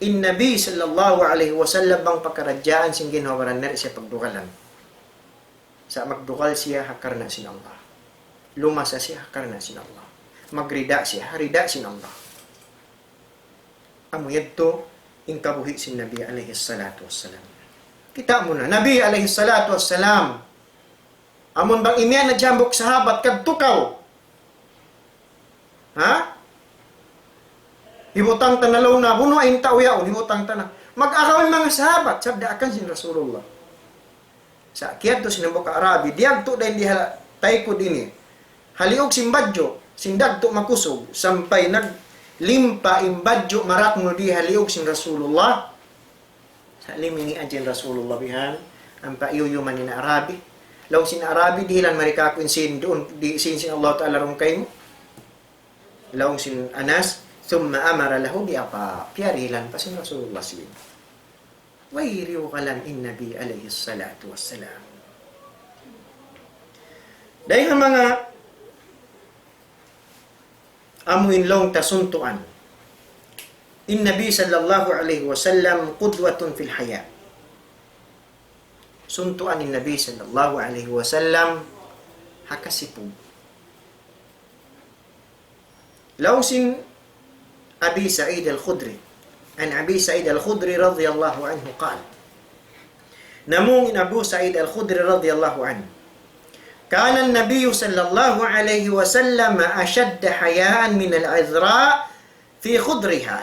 in Nabi sallallahu alayhi wasallam bang pakaradjaan sin ginhawa-baran niya di' siya pagdugalan. Sa' magdugal siya ha karna' sin Allah. Lumasa siya ha karna' sin Allah. Magrida siya ha rida sin Allah. Amu yadtu in kabuhi' sin Nabi alayhi salatu wassalam. Kita' mu na, Nabi alayhi salatu wassalam, Amun bang imiyan na jambu' sahabat, kadtu kaw. Ha? Hibutang ta na laung na, bunu' in tau yaun, hibutang ta na. Mag-agaw in manga sahabat, sabda akan sin Rasulullah. Sa' kiyadtu sin hambuuk Arabi, diyagtu' dayn di ha taykud ini. Haliug sin badju', sin dagtu' makusug, sampay naglimpa in badju' maraknu di haliug sin Rasulullah. Sa' limingi' hadja in Rasulullah bihan, ampa iyuyuman in Arabi. Laung sin Arabi, dihilan mari kāku' in sin duun, di, sin, sin Allah Ta'ala duun kaymu. Laung sin Anas, ثم أمر له بعطاء. Piyarihilan pa sin Rasulullah sin. Way riwgalan in Nabi alayhi salatu wassalam. Dayn ha manga amu in laung ta suntuan. In Nabi sallallahu alayhi wasallam قدوة في الحياء. Suntuan in Nabi sallallahu alayhi wasallam ha kasipug. Laung sin Abi Sa'id Al-Khudri. عن أبي سعيد الخدري رضي الله عنه قال. Namung in Abu Sa'id Al-Khudri radiyallahu anhu. كان النبي صلى الله عليه وسلم أشد حياء من العذراء في خدرها.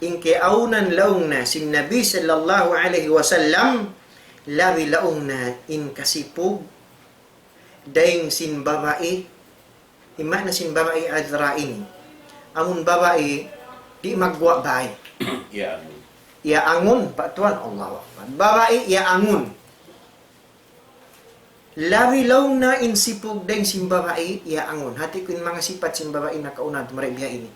In kiyaunan laung niya sin Nabi sallallahu alayhi wasallam, labi laung niya in kasipug dayn sin babai, in maana sin babai adhra ini. Amun babai, di' magguwa' bay. Iyaangun. Iyaangun, pa tuwan, Allahu Akbar. Babai, iyaangun. Labi laung niya in sipug dayn sin babai, iyaangun. Hati ku in manga sipat sin babai nakauna, tumari biya' ini.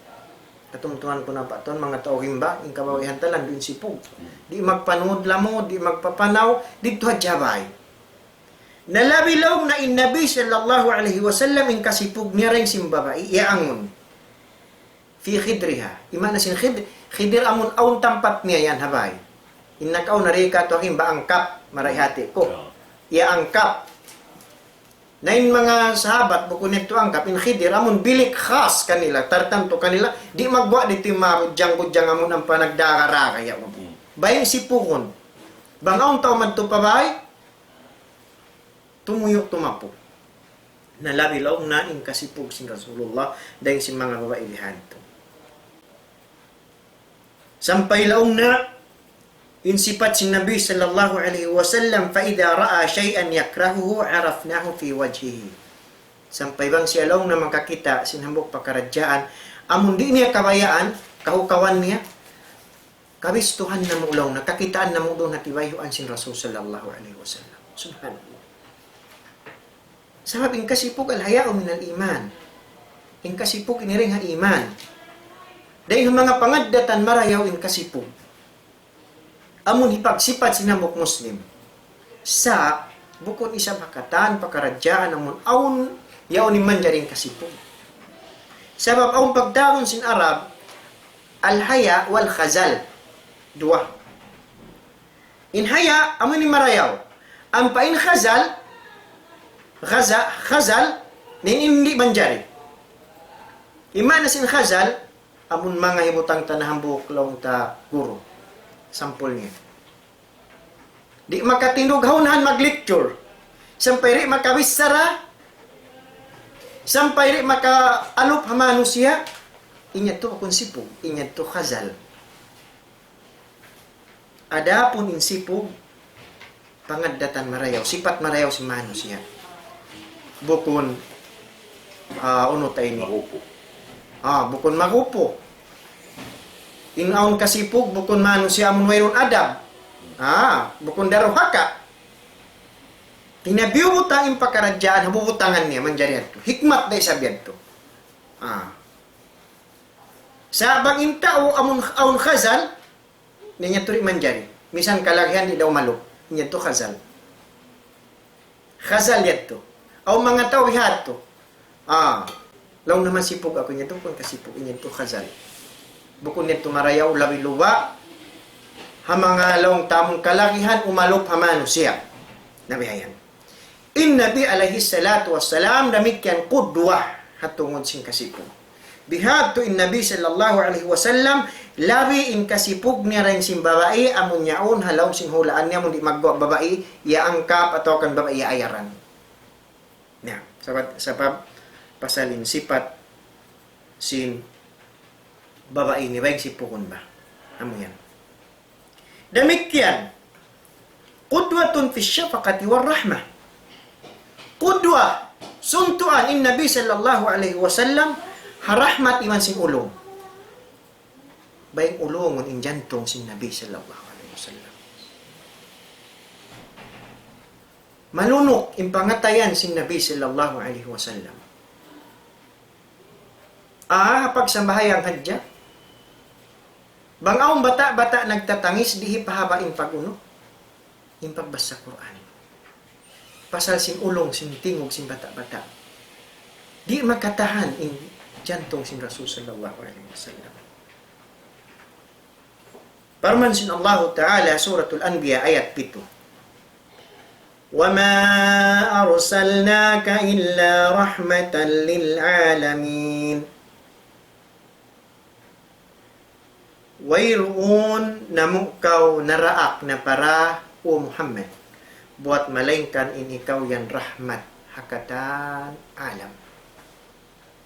Katumtuman ku na pa tuwan, manga tau rimba, in kababaihan ta landu' in sipug. Di' magpanud-lamud, di' magpapanaw, didtu hadja bay. Na labi laung niya in Nabi sallallahu alayhi wasallam in kasipug niya dayn sin babai, iyaangun. في خدرها. In maana sin khid-, khidir amun awn tampat niya yan ha bay. In nakauna di' katu' rimba angkap, marayaw hati ku. Iyaangkap. Na in manga sahabat, bukun yadtu angkap, in khidir amun bilik khas kanila, tartantu kanila, di' magguwa' didtu in manga budjang-budjang amun ampa nagdara-dara yaun. Bay in sipugun. Bang awn tau madtu pa bay, tumuyu' tumapu. Na labi laung niya in kasipug sin Rasulullah dayn sin manga babai bihan tu. Sampay laung niya in sipat sin Nabi sallallahu alayhi wasallam, فإذا رأى شيئا يكرهه عرفناه في وجهه. Sampay bang siya laung niya makakita' sin hambuuk pakaradjaan, amun di' niya kabayaan, kahukawan niya, kabistuhan namu' laung niya, kakitaan namu' duun ha tibayhuan sin Rasul sallallahu alayhi wasallam. Subhanallah. Sabab in kasipug الحياء من الإيمان. In kasipug ini dayn ha iman. Dayn ha manga pangaddatan marayaw in kasipug. Amun hipagsipat sin hambuuk Muslim. Sa' bukun isab ha katan pakaradjaan amun awn yaun in manjari in kasipug. Sabab awn pagtawagun sin Arab, الحياء والخجل. Duwa. In haya, amu ini marayaw. Ampa in khajal, khaja-, khajal, in di' manjari. In maana sin khajal, amun manga hibutang ta na hambuuk laung ta guru. Sampul niya. Di' makatindug ha unahan mag-lecture. Sampay di' makabichara. Sampay di' makaalup ha manusiya'. In yadtu bukun sipug, in yadtu khajal. Adapun in sipug, pangaddatan marayaw, sipat marayaw sin manusiya'. Bukun, ah, unu ta ini? Magupu'. Ah, bukun magupu'. In awn kasipug, bukun manusiya' amun wayruun adab. Ah, bukun daruhaka. Hinabiyu butang in pakaradjaan, ha bubutangan niya, manjari yadtu. Hikmat da isab yadtu. Ah. Sa' bang in tau amun, awn khajal, in yadtu di' manjari. Misan kalagihan di' da umalup. In yadtu khajal. Khajal yadtu. Awn manga tau bihadtu. Ah, laung naman sipug aku, in yadtu bukun kasipug, in yadtu khajal. Bukun yadtu marayaw, labi luba'. Ha manga laung ta amun kalagihan, umalup ha manusiya'. Na biya' yan. In Nabi alayhi salatu wassalam damikkiyan qudwa ha tungud sin kasipug. Bihadtu in Nabi sallallahu alayhi wasallam Labi in kasipug niya dayn sin babai, amun yaun ha lawm sin hulaan niya, amun di' magguwa' babai, iyaangkap atawa kan babai iyaayaran. Na, sabab, sabab pasal in sipat sin babai ini, baik sipugun ba. Amu yan. Damikkiyan, قدوة في الشفقة والرحمة. Qudwa, suntuan in Nabi sallallahu alayhi wasallam, ha rahmat iban sin ulung. Baik ulungun in jantung sin Nabi sallallahu alayhi wasallam. Malunuk in pangatayan sin Nabi sallallahu alayhi wasallam. Ah, pagsambahayang hadja. Bang awn bata'-bata' nagtatangis, di' hipahaba' in pag-unu, in pagbasa Qur'an. Pasal sin ulung, sin tingug, sin bata'-bata'. Di' makatahan in jantung sin Rasul sallallahu alayhi wasallam. Parman sin Allahu Ta'ala, Suratul Anbiya, ayat pitu. وما أرسلناك إلا رحمة للعالمين. Wayruun namu' kaw naraak na para, O Muhammad, buwat malaingkan in ikaw yan rahmat ha katan alam.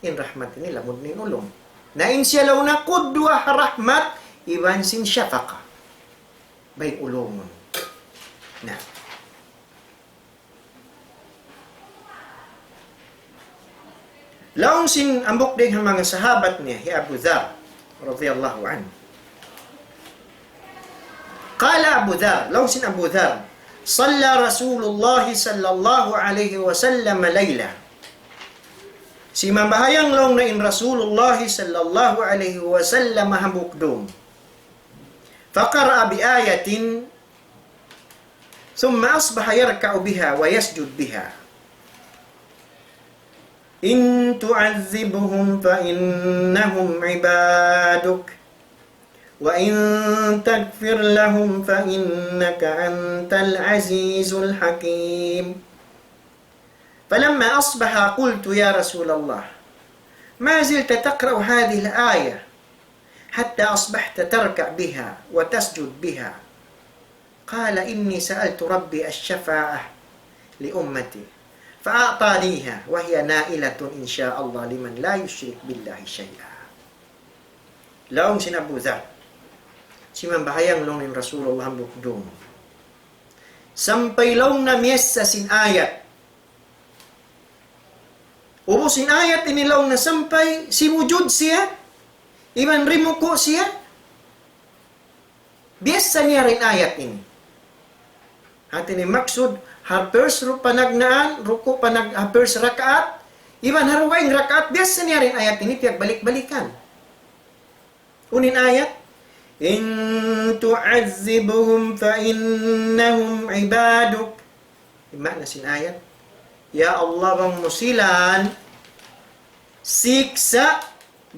In rahmat ini lamud na in ulung. Na in siya laung na qudwa ha rahmat iban sin shafaqa. Bay ulungun. Na. Laung sin hambuuk dayn ha manga sahabat niya, hi Abu Dhar, radiyallahu anhu. قال أبو ذر, laung sin Abu Dhar, صلى رسول الله صلى الله عليه وسلم ليلة. Simambahayang laung na in Rasulullah sallallahu alayhi wasallam hambuuk dum. فقرأ بآية ثم أصبح يركع بها ويسجد بها. إن تعذبهم فإنهم عبادك وإن تغفر لهم فإنك أنت العزيز الحكيم. فلما أصبح قلت يا رسول الله ما زلت تقرأ هذه الآية حتى أصبحت تركع بها وتسجد بها. قال إني سألت ربي الشفاعة لأمتي فأعطانيها وهي نائلة إن شاء الله لمن لا يشرك بالله شيئا. Laung sin Abu Dhar, simambahayang laung in Rasulullah hambuuk dum. Sampay laung na miyassa sin ayat. Ubus in ayat ini laung na sampay simujud siya, iban rimuku' siya, biyassa niya in ayat ini. Hati niya maksud, ha first ru-, panagnaan, ruku' panag-, ha first rakaat, iban ha dugaing rakaat, biyassa niya in ayat ini piyagbalik-balikan. Unu in ayat? إن تعذبهم فإنهم عبادك. In maana sin ayat, ya Allah, bang mu sila siksa',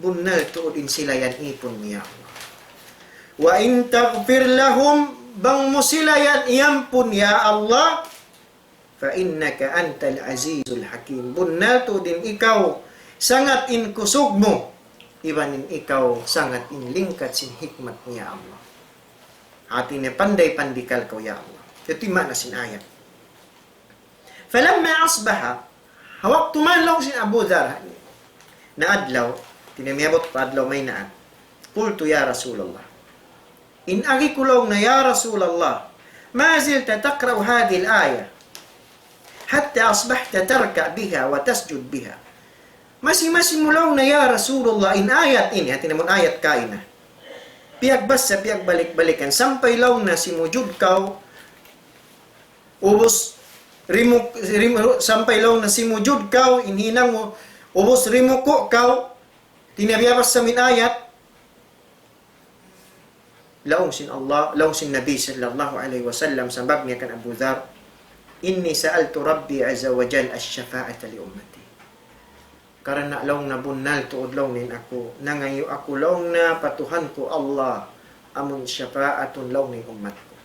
bunnal tuud in sila yan īpun mu, ya Allah. وإن تغفر لهم, bang mu sila yan iyampun, ya Allah, فإنك أنت العزيز الحكيم. Bunnal tuud in ikaw sangat in kusug mu, iban in ikaw sangat in lingkat sin hikmat mu, ya Allah. Hati niya panday pandikal kaw, ya Allah. Yadtu in maana sin ayat. فلما أصبح, ha waktu man laung sin Abu Dhar, naadlaw, hati niya miyabut pa adlaw maynaan. قلت يا رسول الله. In agi ku laung na, ya Rasulullah, ما زلت تقرأ هذه الآية حتى أصبحت تركع بها وتسجد بها. Masi-masi mu laung na, ya Rasulullah, in ayat ini, hati niya amun ayat kaina. Piyagbassa, piyagbalik-balikan, sampay laung na simujud kaw, ubus rimuk-, rim-, sampay laung na simujud kaw, in hinang mu, ubus rimuku' kaw, hati niya biyabassa mu in ayat. Laung sin Allah, laung sin Nabi sallallahu alayhi wasallam, sambag niya kan Abu Dhar, إني سألت ربي عز وجل الشفاعة لأمتي. Karna' laung na bunnal tuud laung niya in aku, nangayu' aku laung na pa Tuhan ku Allah, amun shafaatun laung niya in ummat ku.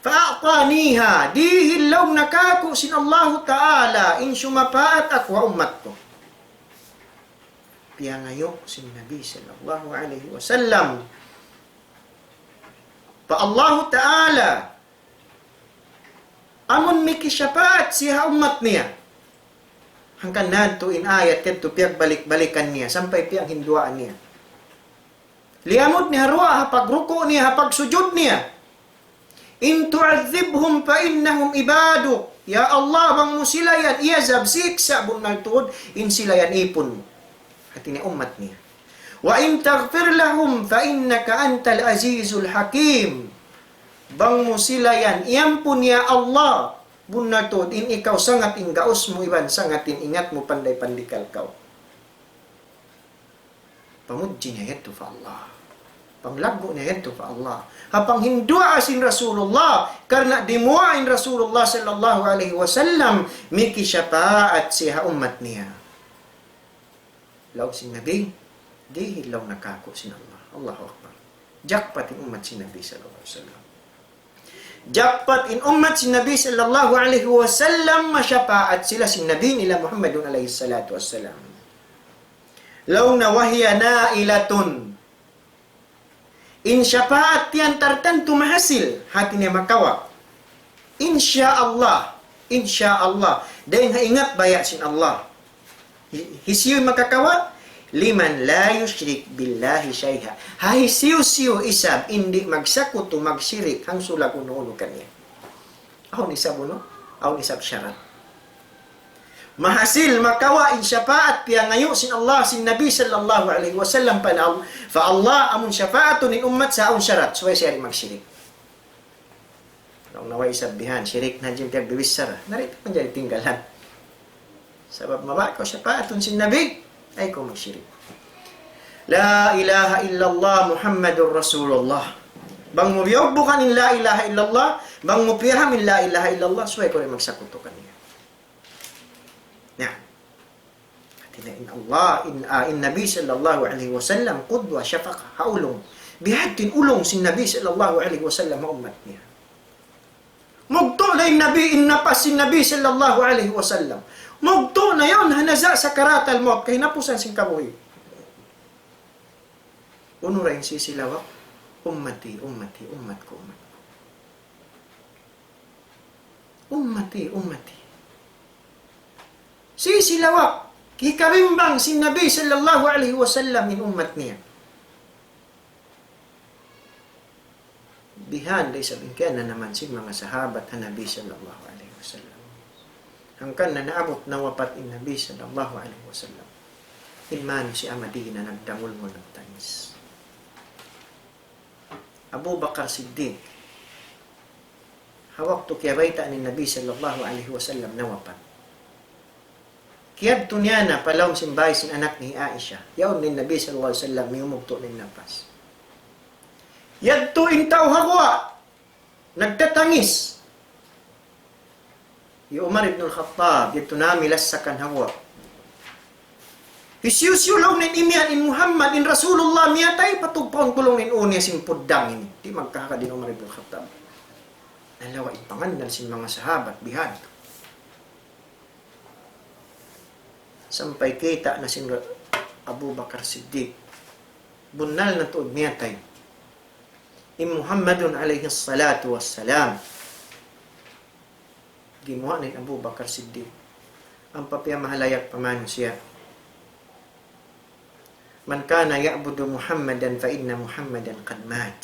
فأعطانيها, dihil laung na kāku' sin Allahu Ta'ala, in sumapaat aku ha ummat ku. Piyangayu' sin Nabi sallallahu alayhi wasallam pa Allahu Ta'ala, amun mikisapaat siya ha ummat niya. Hangkan na tuud in ayat yadtu piyagbalik-balikan niya, sampay piyaghinduwaa niya. Liyamud niya ha duwaa, ha pagruku' niya, ha pagsujud niya. إن تعذبهم فإنهم عبادك. Ya Allah, bang mu sila yan iazab, siksa', bunnal tuud in sila yan īpun mu. Hāti niya ummat niya. وإن تغفر لهم فإنك أنت العزيز الحكيم. Bang mu sila yan iyampun, ya Allah, bunnal tuud in ikaw sangat in gaus mu iban sangat in ingat mu, panday pandikal kaw. Pamudji niya yadtu pa Allah. Panglaggu' niya yadtu pa Allah. Ha panghinduwaa sin Rasulullah, karna' dimuwaa in Rasulullah sallallahu alayhi wasallam, mikisapaat siya ha ummat niya. Laung sin Nabi, dihil laung niya kāku' sin Allah. Allahu Akbar. Jakpat in ummat sin Nabi sallallahu alayhi wasallam. Jakpat in ummat sin Nabi sallallahu alayhi wasallam, masapaat sila sin Nabi nila Muhammadun alayhi salatu wassalam. Laung niya, وهي نائلة. In sapaat yan tartantu mahasil, hāti niya makawa'. Insya Allah, insya Allah. Dayn ha ingat baya' sin Allah. Hi-, hisiyu in makakawa'? لمن لا يشرك بالله شيئا. Ha hisiyu-siyu isab in di' magsakutu, magsirik, hangsulag unu-unu kaniya. Awn isab unu? Awn isab sarat. Mahasil makawa' in sapaat piyangayu' sin Allah, sin Nabi sallallahu alayhi wasallam pa Allah, pa Allah amun sapaatun in ummat sa awn sarat, subay siya di' magsirik. Laung niya way isab bihan, sirik na in piyagbibissara. Na di' manjari tinggalan. Sabab mabaya' kaw sapaatun sin Nabi, ayaw kaw magsirik. لا إله إلا الله محمد رسول الله. Bang mu biyugbukan in لا إله إلا الله, bang mu piyaham in لا إله إلا الله, subay kaw di' magsakutu kaniya. Na. Hāti niya in Allah, in, ah, in Nabi sallallahu alayhi wasallam, qudwa, shafaqa, ha ulung. Bihadtu in ulung sin Nabi sallallahu alayhi wasallam ha ummat niya. Mugtu' na in Nabi, in napas sin Nabi sallallahu alayhi wasallam. Mugtu' na yaun, ha naza' sakaratal maut, kahinapusan sin kabuhi'. Unu ra in sisilawak? أمتي أمتي, ummat ku, ummat ku. أمتي أمتي. Sisilawak, hikabimbang sin Nabi sallallahu alayhi wasallam in ummat niya. Bihan da isab in kiyananaman sin manga sahabat ha Nabi sallallahu alayhi wasallam. Hangkan na naabut na wapat in Nabi sallallahu alayhi wasallam, in mānusiya' ha Madina nagdangulngul, nagtangis. Abu Bakar Siddiq, ha waktu kiyabaytaan in Nabi sallallahu alayhi wasallam nawapat, kiyadtu niya na pa lawm sin bāy sin anak niya hi Aisha. Yaun in Nabi sallallahu alayhi wasallam, miyumugtu' na in napas. Yadtu in tau ha guwa', nagtatangis. Hi Umar ibn al-Khattab, yadtu namilasakan ha guwa'. Hisiyu-siyu laung niya in imiyan in Muhammad, in Rasulullah miyatay, patugpaun ku laung niya in ū niya sin puddang ini. Di' magkahagad in Umar ibn al-Khattab. Nalawa' in pangannal sin manga sahabat, bihadtu. Sampay kīta' na sin Ra-, Abu Bakar Siddiq. Bunnal na tuud miyatay in Muhammadun alayhi salatu wassalam. Gimuwa' na in Abu Bakar Siddiq. Ampa piyamahalayak pa mānusiya'. من كان يعبد محمدا فإن محمدا قد مات.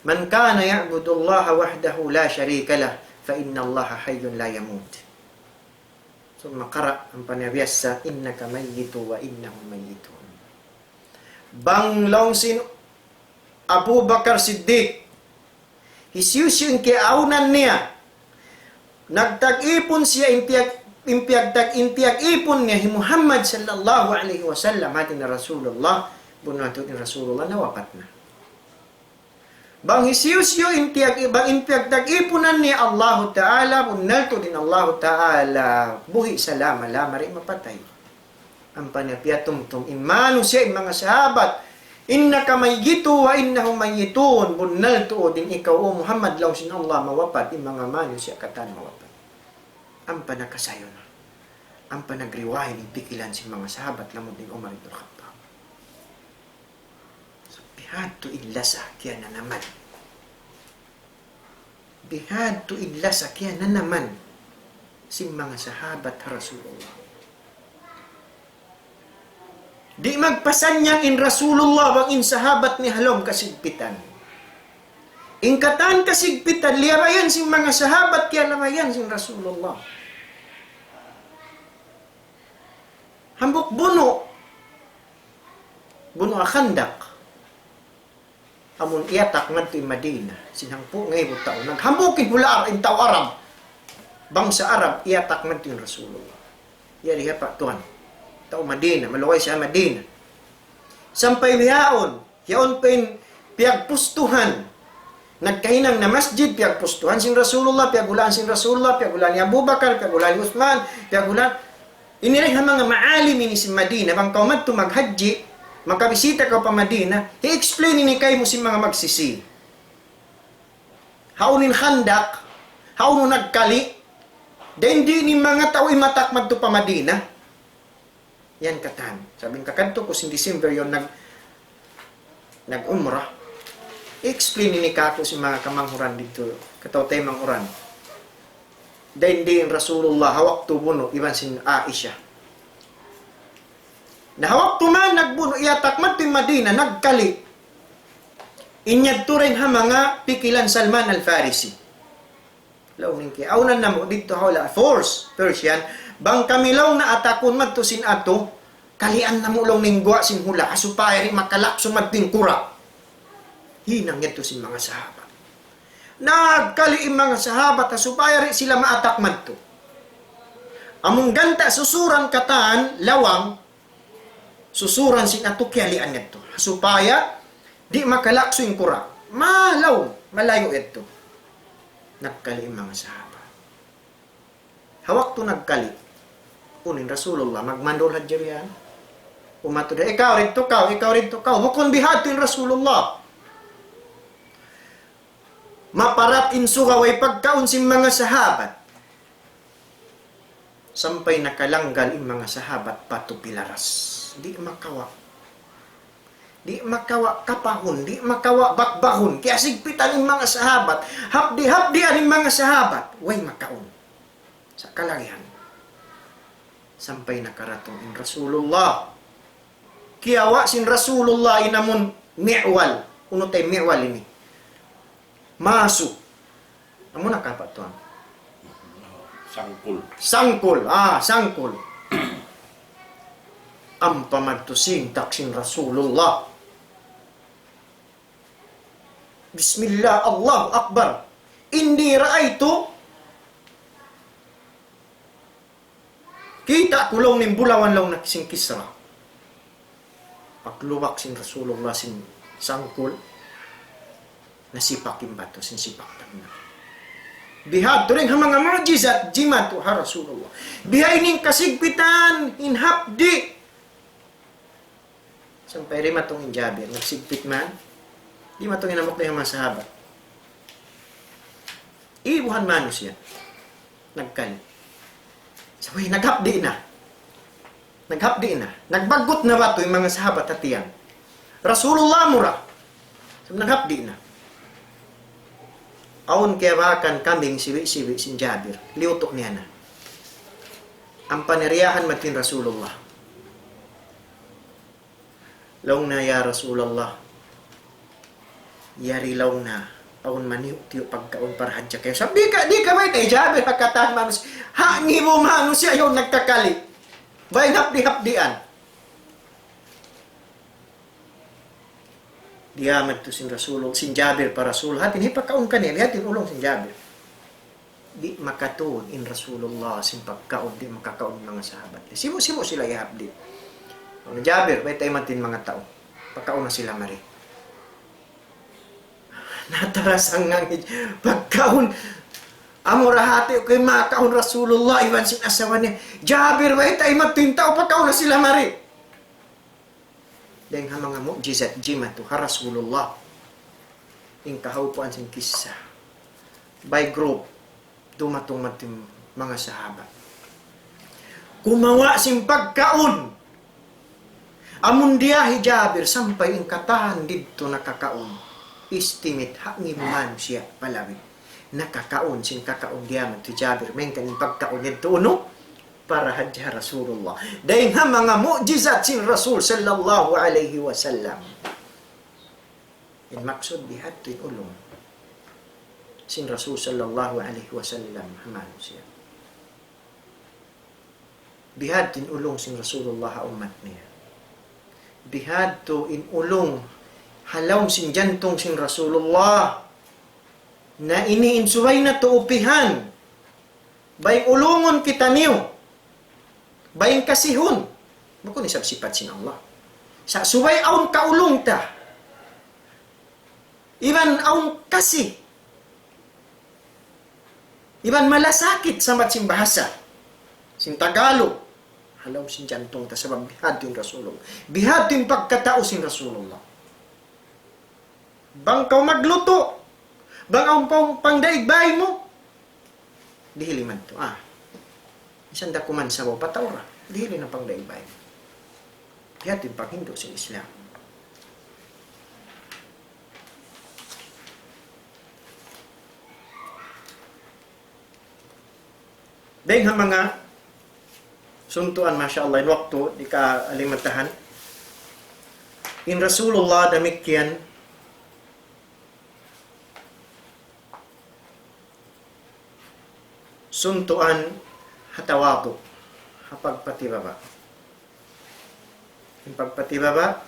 من كان يعبد الله وحده لا شريك له فإن الله حي لا يموت. ثم قرأ, ampa niya biyassa, إنك ميت وإنهم ميتون. Bang laung sin Abu Bakar Siddiq, hisiyu-siyu in kiyaawnan niya, nagtag-ipun siya in piyag-, in piyagtag-, in piyag-ipun niya hi Muhammad sallallahu alayhi wasallam, hāti niya Rasulullah, bunnal tuud in Rasulullah nawapat na. Bang hisiyu-siyu in piyag-, bang in piyagtag-ipunan niya Allahu Ta'ala, bunnal tuud in Allahu Ta'ala buhi' salama-lama, di' mapatay. Ampa niya piyatumtum in mānusiya', in manga sahabat, إنك ميت وإنهم ميتون. Bunnal tuud in ikaw, O Muhammad, laung sin Allah, mawapat, in manga mānusiya' katan mawapat. Ampa nakasayu na. Ampa nagriwain in pikilan sin manga sahabat, lamud in Umar ibn Khattab. Bihadtu in lasa kiyananaman. Bihadtu in lasa kiyananaman sin manga sahabat ha Rasulullah. Di' magpasannyang in Rasulullah bang in sahabat niya ha lawm kasigpitan. In katan kasigpitan, liyabayan sin manga sahabat, kiyalabayan sin Rasulullah. Hambuuk bunu', bunu' Khandaq. Amun iyatak madtu in Madina, sin hangpu' ngaibu tau. Naghambuuk in hula' Arab, in tau Arab. Bangsa Arab, iyatak madtu in Rasulullah. Yari ha pa tuwan. Tau Madina, malugay siya Madina. Sampay bihaun, yaun pa in piyagpustuhan. Nagkahinang na masjid, piyagpustuhan sin Rasulullah, piyaghulaan sin Rasulullah, piyaghulaan ni Abu Bakar, piyaghulaan ni Uthman, piyaghulaan. Ini dayn ha manga maalim ini sin Madina, bang kaw madtu maghajji, makabisita kaw pa Madina, i-explain ini kaymu sin manga magsisi. Hawnu in Khandaq, hawnu nagkali', dayn di' in manga tau imatak madtu pa Madina. Yan katan. Sabab in kakadtu ku sin December yaun nag-, nag-umrah. I-explain ini kāku' sin manga kamanghuran didtu, kataw-taymanghuran. Dayn di in Rasulullah ha waktu bunu' iban sin Aisha. Na ha waktu man nagbunu', iyatak madtu in Madina, nagkali'. In yadtu dayn ha manga pikilan Salman Al-Farisi. Laung niya, kiyaawnan namu' didtu ha hula' Furs, Persian, bang kami laung niya atakun madtu sin atu, kalian namu' laung niya in guwa' sin hula', ha supaya di' makalapsu madtu in kura'. Hinang yadtu sin manga sahabat. Nagkali' in manga sahabat, ha supaya di' sila maatak madtu. Amun ganta' susuran katan, lawang, susuran sin atu kiyalian yadtu. Ha supaya di' makalapsu in kura'. Malaw, malayu' yadtu. Nagkali' in manga sahabat. Ha waktu nagkali', unu in Rasulullah, magmandul hadja biya' yan. Umatu da, "Ikaw didtu kaw, ikaw didtu kaw." Bukun bihadtu in Rasulullah. Maparat in suga way pagkaun sin manga sahabat. Sampay nakalanggal in manga sahabat pa tupi laras. Di' makawa'. Di' makawa' kapahun, di' makawa' bakbahun. Kiyasigpitan in manga sahabat. Hapdi'-hapdian in manga sahabat. Way makaun. Sa' kalagihan. Sampay nakaratung in Rasulullah. Kiyawa' sin Rasulullah in amun mi'wal. Unu tay mi'wal ini? Masu. Amu na kapa' tuwan. Sangkul. Sangkul. Ah, sangkul. Ampa madtu sintak sin Rasulullah. Bismillah, Allahu Akbar. Inni ra'aytu, kita' ku laung niya in bulawan laung niya sin Kisra. Paglubak sin Rasulullah sin sangkul, nasipak in batu sin sipak tagna'. Bihadtu dayn ha manga mu'jizat jimatu ha Rasulullah. Bihaini in kasigpitan, in hapdi'. Sampay dimatung in Jabir, nagsigpit man. Dimatung in hambuuk dayn ha manga sahabat. Ibuhan manusiya'. Nagkali'. Sampay naghapdi' na. Naghapdi' na. Nagbaggut na batu in manga sahabat ha tiyang. Rasulullah mura. Sampay naghapdi' na. Awn kiyabakan kambing siwi'-siwi' sin Jabir. Liyutu' niya na. Ampa niriyahan madtu in Rasulullah. Laung niya, "Ya Rasulullah, yari laung niya, awn maniyu'-tiyu' pagkaun para hadja kaymu." Sabab di' ka, di' ka baytai Jabir ha katan manusiya'. Ha ngibu manusiya' yaun nagkakali'. Bang hapdi'-hapdian. Diyā madtu sin Rasulullah, sin Jabir pa Rasul, hāti niya hipakaun kaniya, hāti ulung sin Jabir. Di' makatūn in Rasulullah sin pagkaun, di' makakaun in manga sahabat. Sibu'-sibu' sila iyahapdi'. Unu, "Jabir, baytai madtu in manga tau. Pakauna sila mari." Natarasang nangis. Pagkaun. Amura hāti ku in makaun Rasulullah iban sin asawa niya. "Jabir, baytai madtu in tau, pakauna sila mari." Dayn ha manga mu'jizat jimatu ha Rasulullah. In kahaupuan sin kissa. By group, dumatung madtu in manga sahabat. Kumawa' sin pagkaun. Amun diya hi Jabir sampay in katan didtu nakakaun. Estimate ha ngim manusiya' palawig. Nakakaun, sin kakaun diya madtu hi Jabir, malayngkan in pagkaun yadtu unu? Para hadja ha Rasulullah. Dayn ha manga mu'jizat sin Rasul sallallahu alayhi wasallam. In maksud bihadtu in ulung sin Rasul sallallahu alayhi wasallam ha manusiya'. Bihadtu in ulung sin Rasulullah ha ummat niya. Bihadtu in ulung ha lawm sin jantung sin Rasulullah. Na ini in subay natu' upihan. Bang ulungun kitaniyu. Bang kasihun. Bukun isab sipat sin Allah. Sa' subay awn kaulung ta. Iban awn kasi. Iban malasakit sambat sin bahasa sin Tagalog. Ha lawm sin jantung ta sabab bihadtu in Rasulullah. Bihadtu in pagkatau sin Rasulullah. Bang kaw maglutu', bang awn pang, pangdaig bay mu, dihili madtu. Ah, misan da kuman sabaw pataura, dihili na pangdaig bay mu. Bihadtu in paghindu' sin Islam. Dayn ha manga suntuan, masha Allah, in waktu di' kalimatahan. In Rasulullah damikkiyan suntuan ha tawadu', ha pagpatibaba'. In pagpatibaba',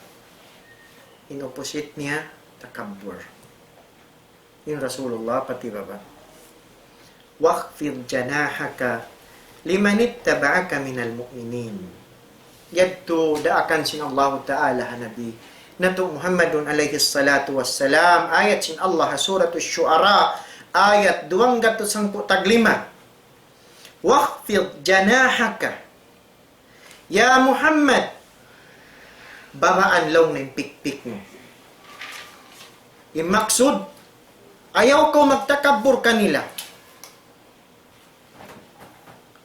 in opposite niya, takabbur. In Rasulullah patibaba'. وَاخْفِضْ جَنَاحَكَ لِمَنِ اتَّبَعَكَ مِنَ الْمُؤْمِنِينَ. Yadtu daakan sin Allahu Ta'ala ha Nabi natu' Muhammadun alayhi salatu wassalam, ayat sin Allah ha Suratul Shu'ara, ayat duwanggatus hangpu' taglima. وَاخْفِضْ جَنَاحَكَ. Ya Muhammad, babaan laung niya in pikpik mu. In maksud, ayaw kaw magtakabbur kanila.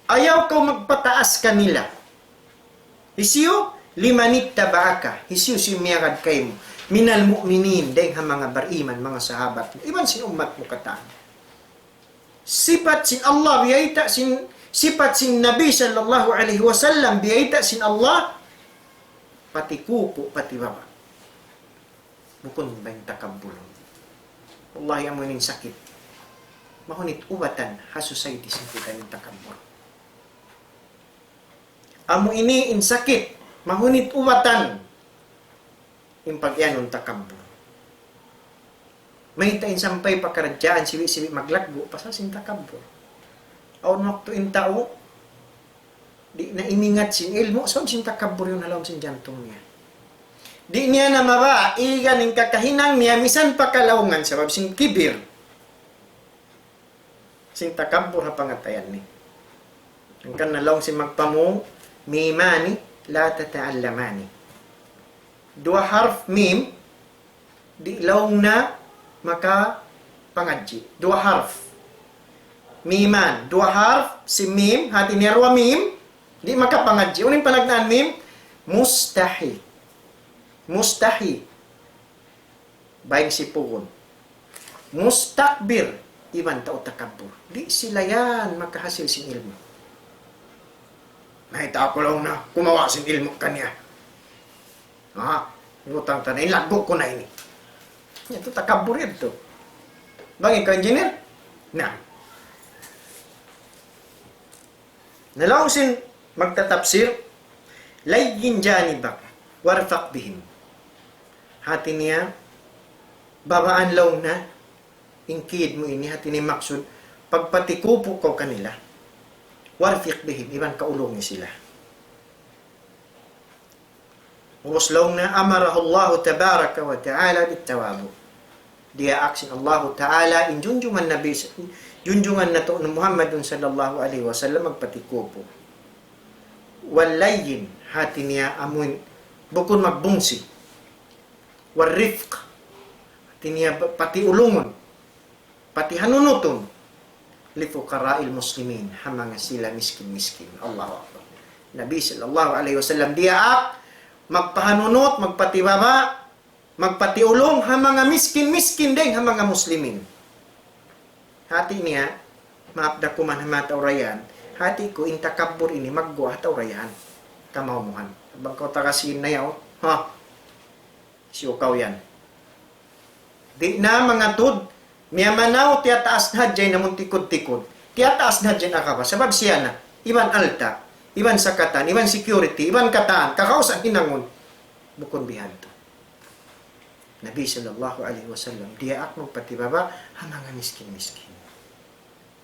Ayaw kaw magpataas kanila. Hisiyu? لِمَنِ اتَّبَعَكَ. Hisiyu-siyu in miyagad kaymu. مِنَ الْمُؤْمِنِينَ. Dayn ha manga bariman, manga sahabat mu. Iban sin ummat mu katan. Sipat sin Allah, biyayta' sin, sipat sin Nabi sallallahu alayhi wasallam, biyayta' sin Allah, pati kupu', pati baba'. Bukun bang takabbur. Wallahi, amu ini in sakit. Mahunit ubatan ha society sin kita in takabbur. Amu ini in sakit, mahunit ubatan in pag-iyanun takabbur. Mayta' in sampay pakaradjaan siwi'-siwi' maglaggu' pasal sin takabbur. Awn waktu in tau, di' na imingat sin ilmu', sabab sin takabbur yaun ha lawm sin jantung niya. Di' niya na mabaya' igan in kakahinang niya, misan pa kalaungan sabab sin kibir. Sin takabbur ha pangatayan niya. Hangkan na laung sin magpamung, مِيمَانِ لَا تَتَعَلَّمَانِ. Duwa harf mim, di' laung na makapangadji'. Duwa harf. Miman, duwa harf, sin mim, hati niya duwa mim, di' makapangadji'. Unu in panagnaan mim? Mustahi. Mustahi. Bang sipugun. Mustakbir, iban tau takabbur. Di' sila yan makahasil sin ilmu'. Mayta' aku laung na kumawa' sin ilmu' kaniya. Ha? Lutang ta na, ilaggu' ku na ini. Yadtu takabbur yadtu. Bang ikaw engineer? Na. Na laung sin magtatapsir, لَيِّنْ جَانِبَكَ وَارْفَقْ بِهِمْ. Hati niya, babaan laung na, in kid mu ini, hati niya maksud, pagpatikupu' kaw kanila. وَارْفِقْ بِهِمْ, iban kaulungi sila. Ubus laung na, أَمَرَهُ اللَّهُ تَبَارَكَ وَتَعَالَى بِالتَّوَاضُعِ. Diyaak sin Allahu Ta'ala in junjungan Nabi, junjungan natu' Muhammadun sallallahu alayhi wasallam magpatikupu'. وَاللَّيِّنِ, hati niya amuin bukun magbungsi. وَالرِّفْقِ, hati niya patiulungun, patihanunutun. لِفُقَرَاءِ الْمُسْلِمِينَ, ha manga sila miskin-miskin. Allahu Akbar. Nabi sallallahu alayhi wasallam diyaak, Magpahanunut, magpatibaba', magpatiulung ha manga miskin-miskin dayn ha manga muslimin. Hati niya, maap da kuman ha manga tau ra yan. Hati ku in takabbur ini magguwa' ha tau ra yan. Kamaumuhan. Bang kaw taga sīn na yaw, ha? Hisiyu kaw yan? Di' na mangatud, miyamanaw tiyataas na hadja in amun tikud-tikud. Tiyataas na hadja in akaba. Sabab siya na, iban alta', iban sakatan, iban security, iban katan, kakausan hinangun. Bukun bihadtu. Nabi sallallahu alayhi wasallam, diyaak magpatibaba' ha manga miskin-miskin.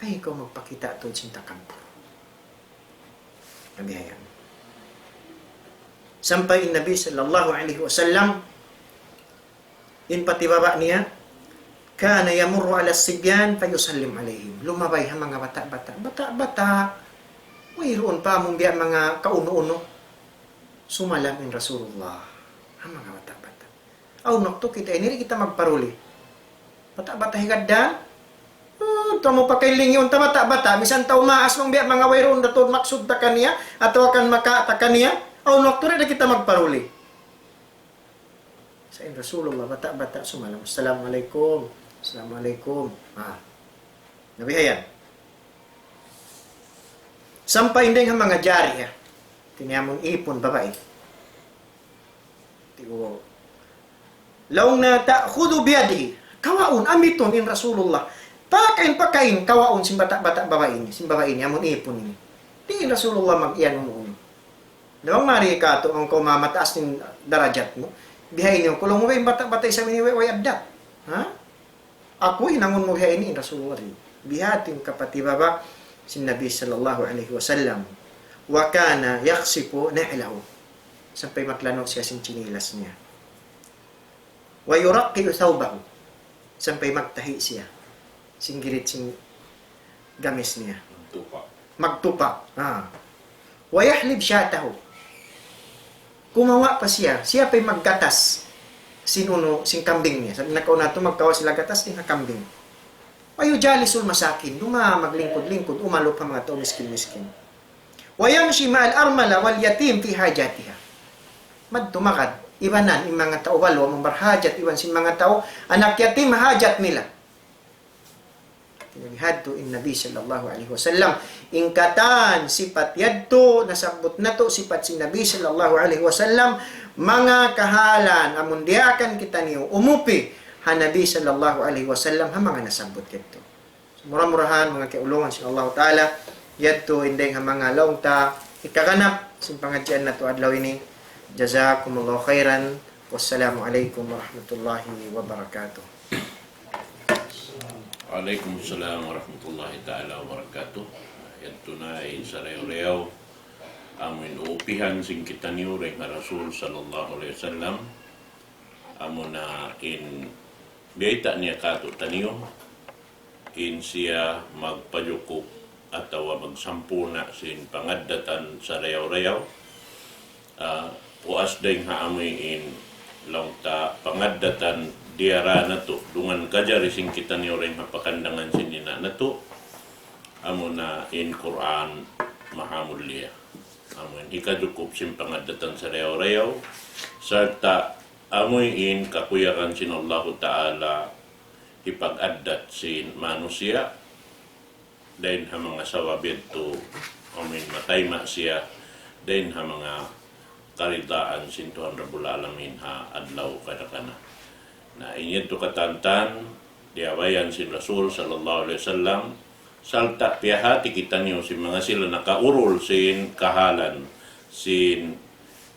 Ayaw kaw magpakita' tuud sin takabbur. Nabi ayan. Sampay in Nabi sallallahu alayhi wasallam, in patibaba' niya, كان يمر على الصبيان فيسلم عليهم. Lumabay ha manga bata'-bata'. Bata'-bata'. Wayruun pa amun biya' manga kaunu-unu. Sumalam in Rasulullah ha manga bata'-bata'. Awn waktu kita ini, di' kita magparuli. Bata'-bata' higad da. Ah, tuwa mu pa kay lingiun ta bata'-bata'. Misan tau maas bang biya' manga wayruun da tuud maksud ta kaniya, atawa kan maka ta kaniya. Awn waktu di' da kita magparuli. Sa' in Rasulullah, bata'-bata' sumalam. "Assalamualaikum. Assalamualaikum." Ah. Nabi hayan. Sampay in dayn ha manga jariyah. Hati niya amun ipun babai. Tiyu. Laung niya تأخذ بيده. Kawaun, amitun in Rasulullah. Pakain, pakain, kawaun sin bata'-bata' babai ini. Sin babai ini, amun ipun ini. Di' in Rasulullah mag-iyan unu-unu. Laung mari katu', bang kaw mamataas in darajat mu. Bihaini, laung mu, way bata'-bata' isab ini, way, way adab. Ha? Aku hinangun mu bihaini in Rasulullah. Bihadtu in kapatibaba' sin Nabi sallallahu alayhi wasallam. وكان يخصف نعله. Sampay maglanu' siya sin chinilas niya. ويرقع ثوبه. Sampay magtahi' siya sin girit sin gamis niya. Magtupa'. Magtupa'. Ha. ويحلب شاته. Kumawa' pa siya. Siya pa'y maggatas sin unu, sin kambing niya. Sa' nakauna tu magkawa' sila gatas dayn ha kambing. ويجالس المساكين. Duma maglingkud-lingkud, umalup ha manga tau miskin-miskin. ويمشي مع الأرملة واليتيم في حاجاتها. Madtu magad, ibanan, in manga tau balu, amun barhajat, iban sin manga tau, anak yatim, hajat nila. Bihadtu in Nabi sallallahu alayhi wasallam. In katan sipat yadtu, nasabbut natu' sipat sin Nabi sallallahu alayhi wasallam, manga kahalan, amun diyaakan kitaniyu, umupi, ha Nabi sallallahu alayhi wasallam, ha manga nasabbut yadtu. Mura-murahan, manga kiyaulungan sin Allahu Ta'ala, yadtu in dayng ha manga laung ta hikaganap sin pangadjian natu' adlaw ini. جزاكم الله خيرا. والسلام عليكم ورحمة الله وبركاته. وعليكم السلام ورحمة الله تعالى وبركاته. Yadtu na in sarayaw-rayaw amun uupihan sin kitaniyu dayn ha Rasul sallallahu alayhi wasallam. Amuna in biyayta' niya kātu'niyu, in siya magpajukup atawa magsampurna' sin pangaddatan sarayaw-rayaw. Ah, puas dayng ha amuin laung ta pangaddatan diyara natu', dungan kajari sin kitaniyu dayng ha pakandangan sin ina' natu', amuna in Qur'an mahamulliya. Amuin hikajukup sin pangaddatan sarayaw-rayaw, sarta' amuin kakuyagan sin Allahu Ta'ala hipag-addat sin manusiya', dayn ha manga sabab yadtu, amuin matayma' siya, dayn ha manga karidaan sin Tuhan Rabbul Alamin ha adlaw kadakana. Na, in yadtu katantan, diyabayan sin Rasul sallallahu alayhi wasallam, sarta' piyahati kitaniyu sin manga sila nakaurul sin kahalan sin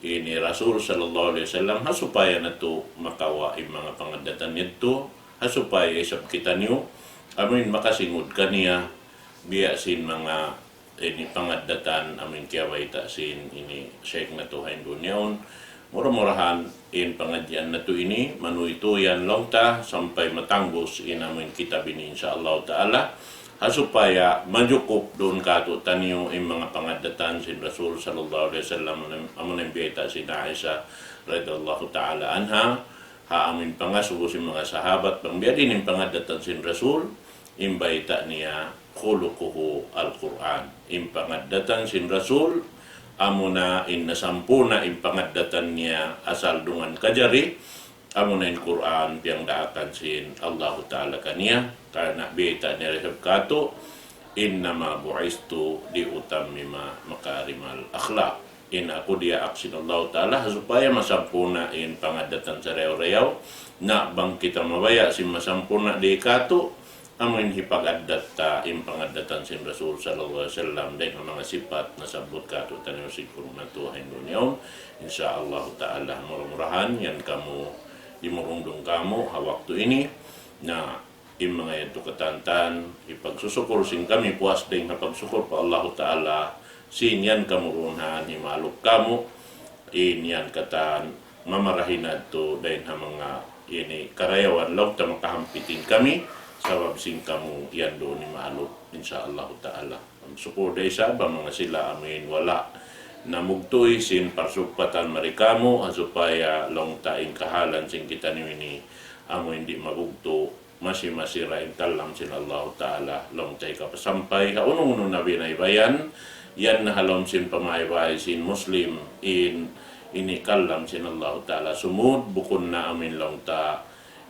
ini Rasul sallallahu alayhi wasallam, ha supaya natu' makawa' in manga pangaddatan yadtu, ha supaya isab kitaniyu, amuin makasingud kaniya, biya' sin manga ini pangaddatan, amuin kiyabayta' sin ini Sheikh natu' ha Indonesia yaun. Mura-murahan, in pangadjian natu' ini, manuytuy yan laung ta, sampay matangbus in amuin kitab ini, insya Allah Ta'ala. Ha supaya majukup duun kātu'niyu in manga pangaddatan sin Rasul sallallahu alayhi wasallam, amun, amun in biyayta' sin Aisha radiyallahu ta'ala anha, ha amuin pangasubu sin manga sahabat, bang biyadiin in pangaddatan sin Rasul, in bayta' niya, خلقه القرآن. In pangaddatan sin Rasul, amuna in nasampurna' in pangaddatan niya asal dungan kajari, amuna in Qur'an piyangdaakan sin Allahu Ta'ala kaniya, karna' biyayta' niya isab kātu', إنما بعثت لأتمم مكارم الأخلاق. In aku diyaak sin Allahu Ta'ala supaya masampurna' in pangaddatan sarayaw-rayaw, na bang kita mabaya' sin masampurna' di kātu', amuin hipag-addat ta in pangaddatan sin Rasul sallallahu alayhi wasallam, dayn ha manga sipat nasabbut kātu'niyu sin kurun natu' ha Hindu niyaun. Insya Allahu Ta'ala, mura-murahan yan kamu, dimurungdung kamu ha waktu ini. Na, in manga yadtu katantan, hipagsusukur sin kami puas dayn ha pagsukur pa Allahu Ta'ala, sin yan kamu duun ha ni maaluk kamu, in yan katan mamarahi natu' dayn ha manga ini karayawan laung ta makahampitin kami, sabab sin kamu yan duun ni maaluk, insya Allahu Ta'ala. Sukur da isab ha manga sila amuin wala' namugtuy sin parsugpatan mari kamu, ha supaya laung ta in kahalan sin kitaniyu ini amuin di' mabugtu', masi-masi ra in kalam sin Allahu Ta'ala, laung ta hikapasampay ha unu-unu na binaybayan, yan na ha lawm sin pamaybay sin Muslim in ini kalam sin Allahu Ta'ala sumud, bukun na amuin laung ta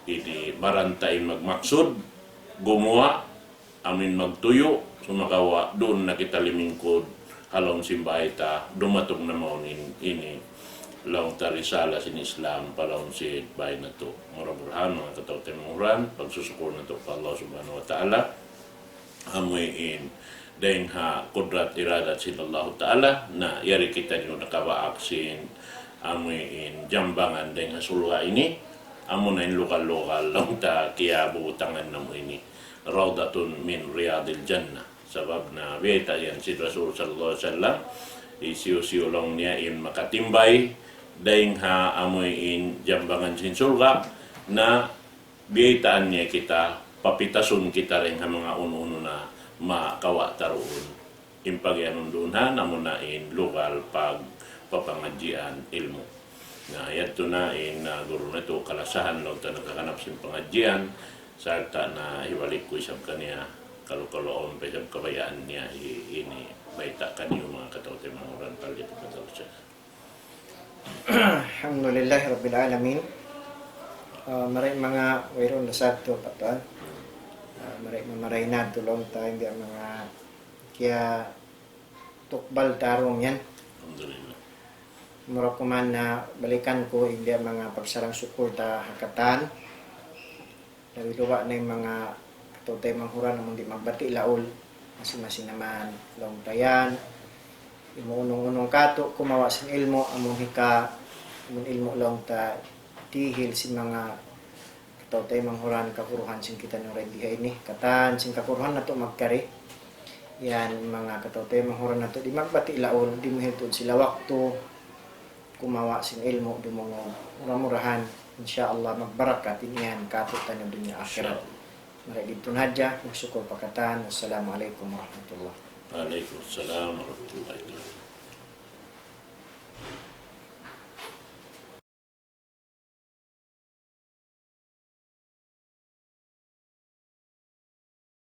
ini baran ta in magmaksud, gumuwa', amuin magtuyu', sumagawa' duun na kita limingkud, ha lawm sin bāy ta, dumatung na mawn in ini, laung ta risala sin Islam, pa lawm sin bāy natu'. Mura-murahan, manga kataw-taymanghuran, pagsusukur natu' pa Allah Subhanahu wa Ta'ala, amuin, dayn ha kudrat iradat sin Allahu Ta'ala, na yari kitaniyu nakabaak sin, amuin, jambangan dayn ha surga' ini, amuna in lugal-lugal, laung ta kiyabubutangan namu' ini. Rawdatun min riyadil jannah. Sabab na biyayta' yan sin Rasul sallallahu alayhi wasallam, hisiyu-siyu laung niya in makatimbay, dayn ha amuin jambangan sin surga', na biyaytaan niya kita, papitasun kita dayn ha manga unu-unu na makawa' ta duun. In pagiyanun duun ha, amuna in lugal pagpapangadjian ilmu'. Na, yadtu na in, ah, guru natu' kalasahan laung ta nakakanap sin pangadjian, sarta' na hibalik ku isab kaniya, kalu-kalu awn pa isab kabayaan niya hi-, ini bayta' kaniyu manga kataw-taymanghuran, palyatafaddal Shaykh. Alhamdulillahi Rabbil Alamin. Ah, mari manga wayruun da sadtu, Patuan. Ah, mari mamarahi natu' laung ta, in biya' manga kiyatukbal ta duun yan. Alhamdulillah. Mura kuman na balikan ku in biya' manga pagsarang sukul ta ha katan. Labi-labi na in manga kataw-taymanghuran amun di' magbati' laul, masi-masi na man laung ta yan. Amu in unung-unung kātu' kumawa' sin ilmu', amun hika, amun ilmu' laung ta dihil sin manga kataw-taymanghuran kaguruhan sin kitaniyu dayn di ha ini. Katan sin kaguruhan natu' magkari. Yan, manga kataw-taymanghuran natu' di' magbati' laul, di' muhil tuud sila waktu kumawa' sin ilmu' dumungug. Mura-murahan, insya Allah, magbarakat in yan kātu'niyu dunya akhirat. Insya Allah. Mari didtu na hadja, magsukul pa katan. Wassalamu alaykum warahmatullah. Wa alaykum salam warahmatullahi wabarakatuh.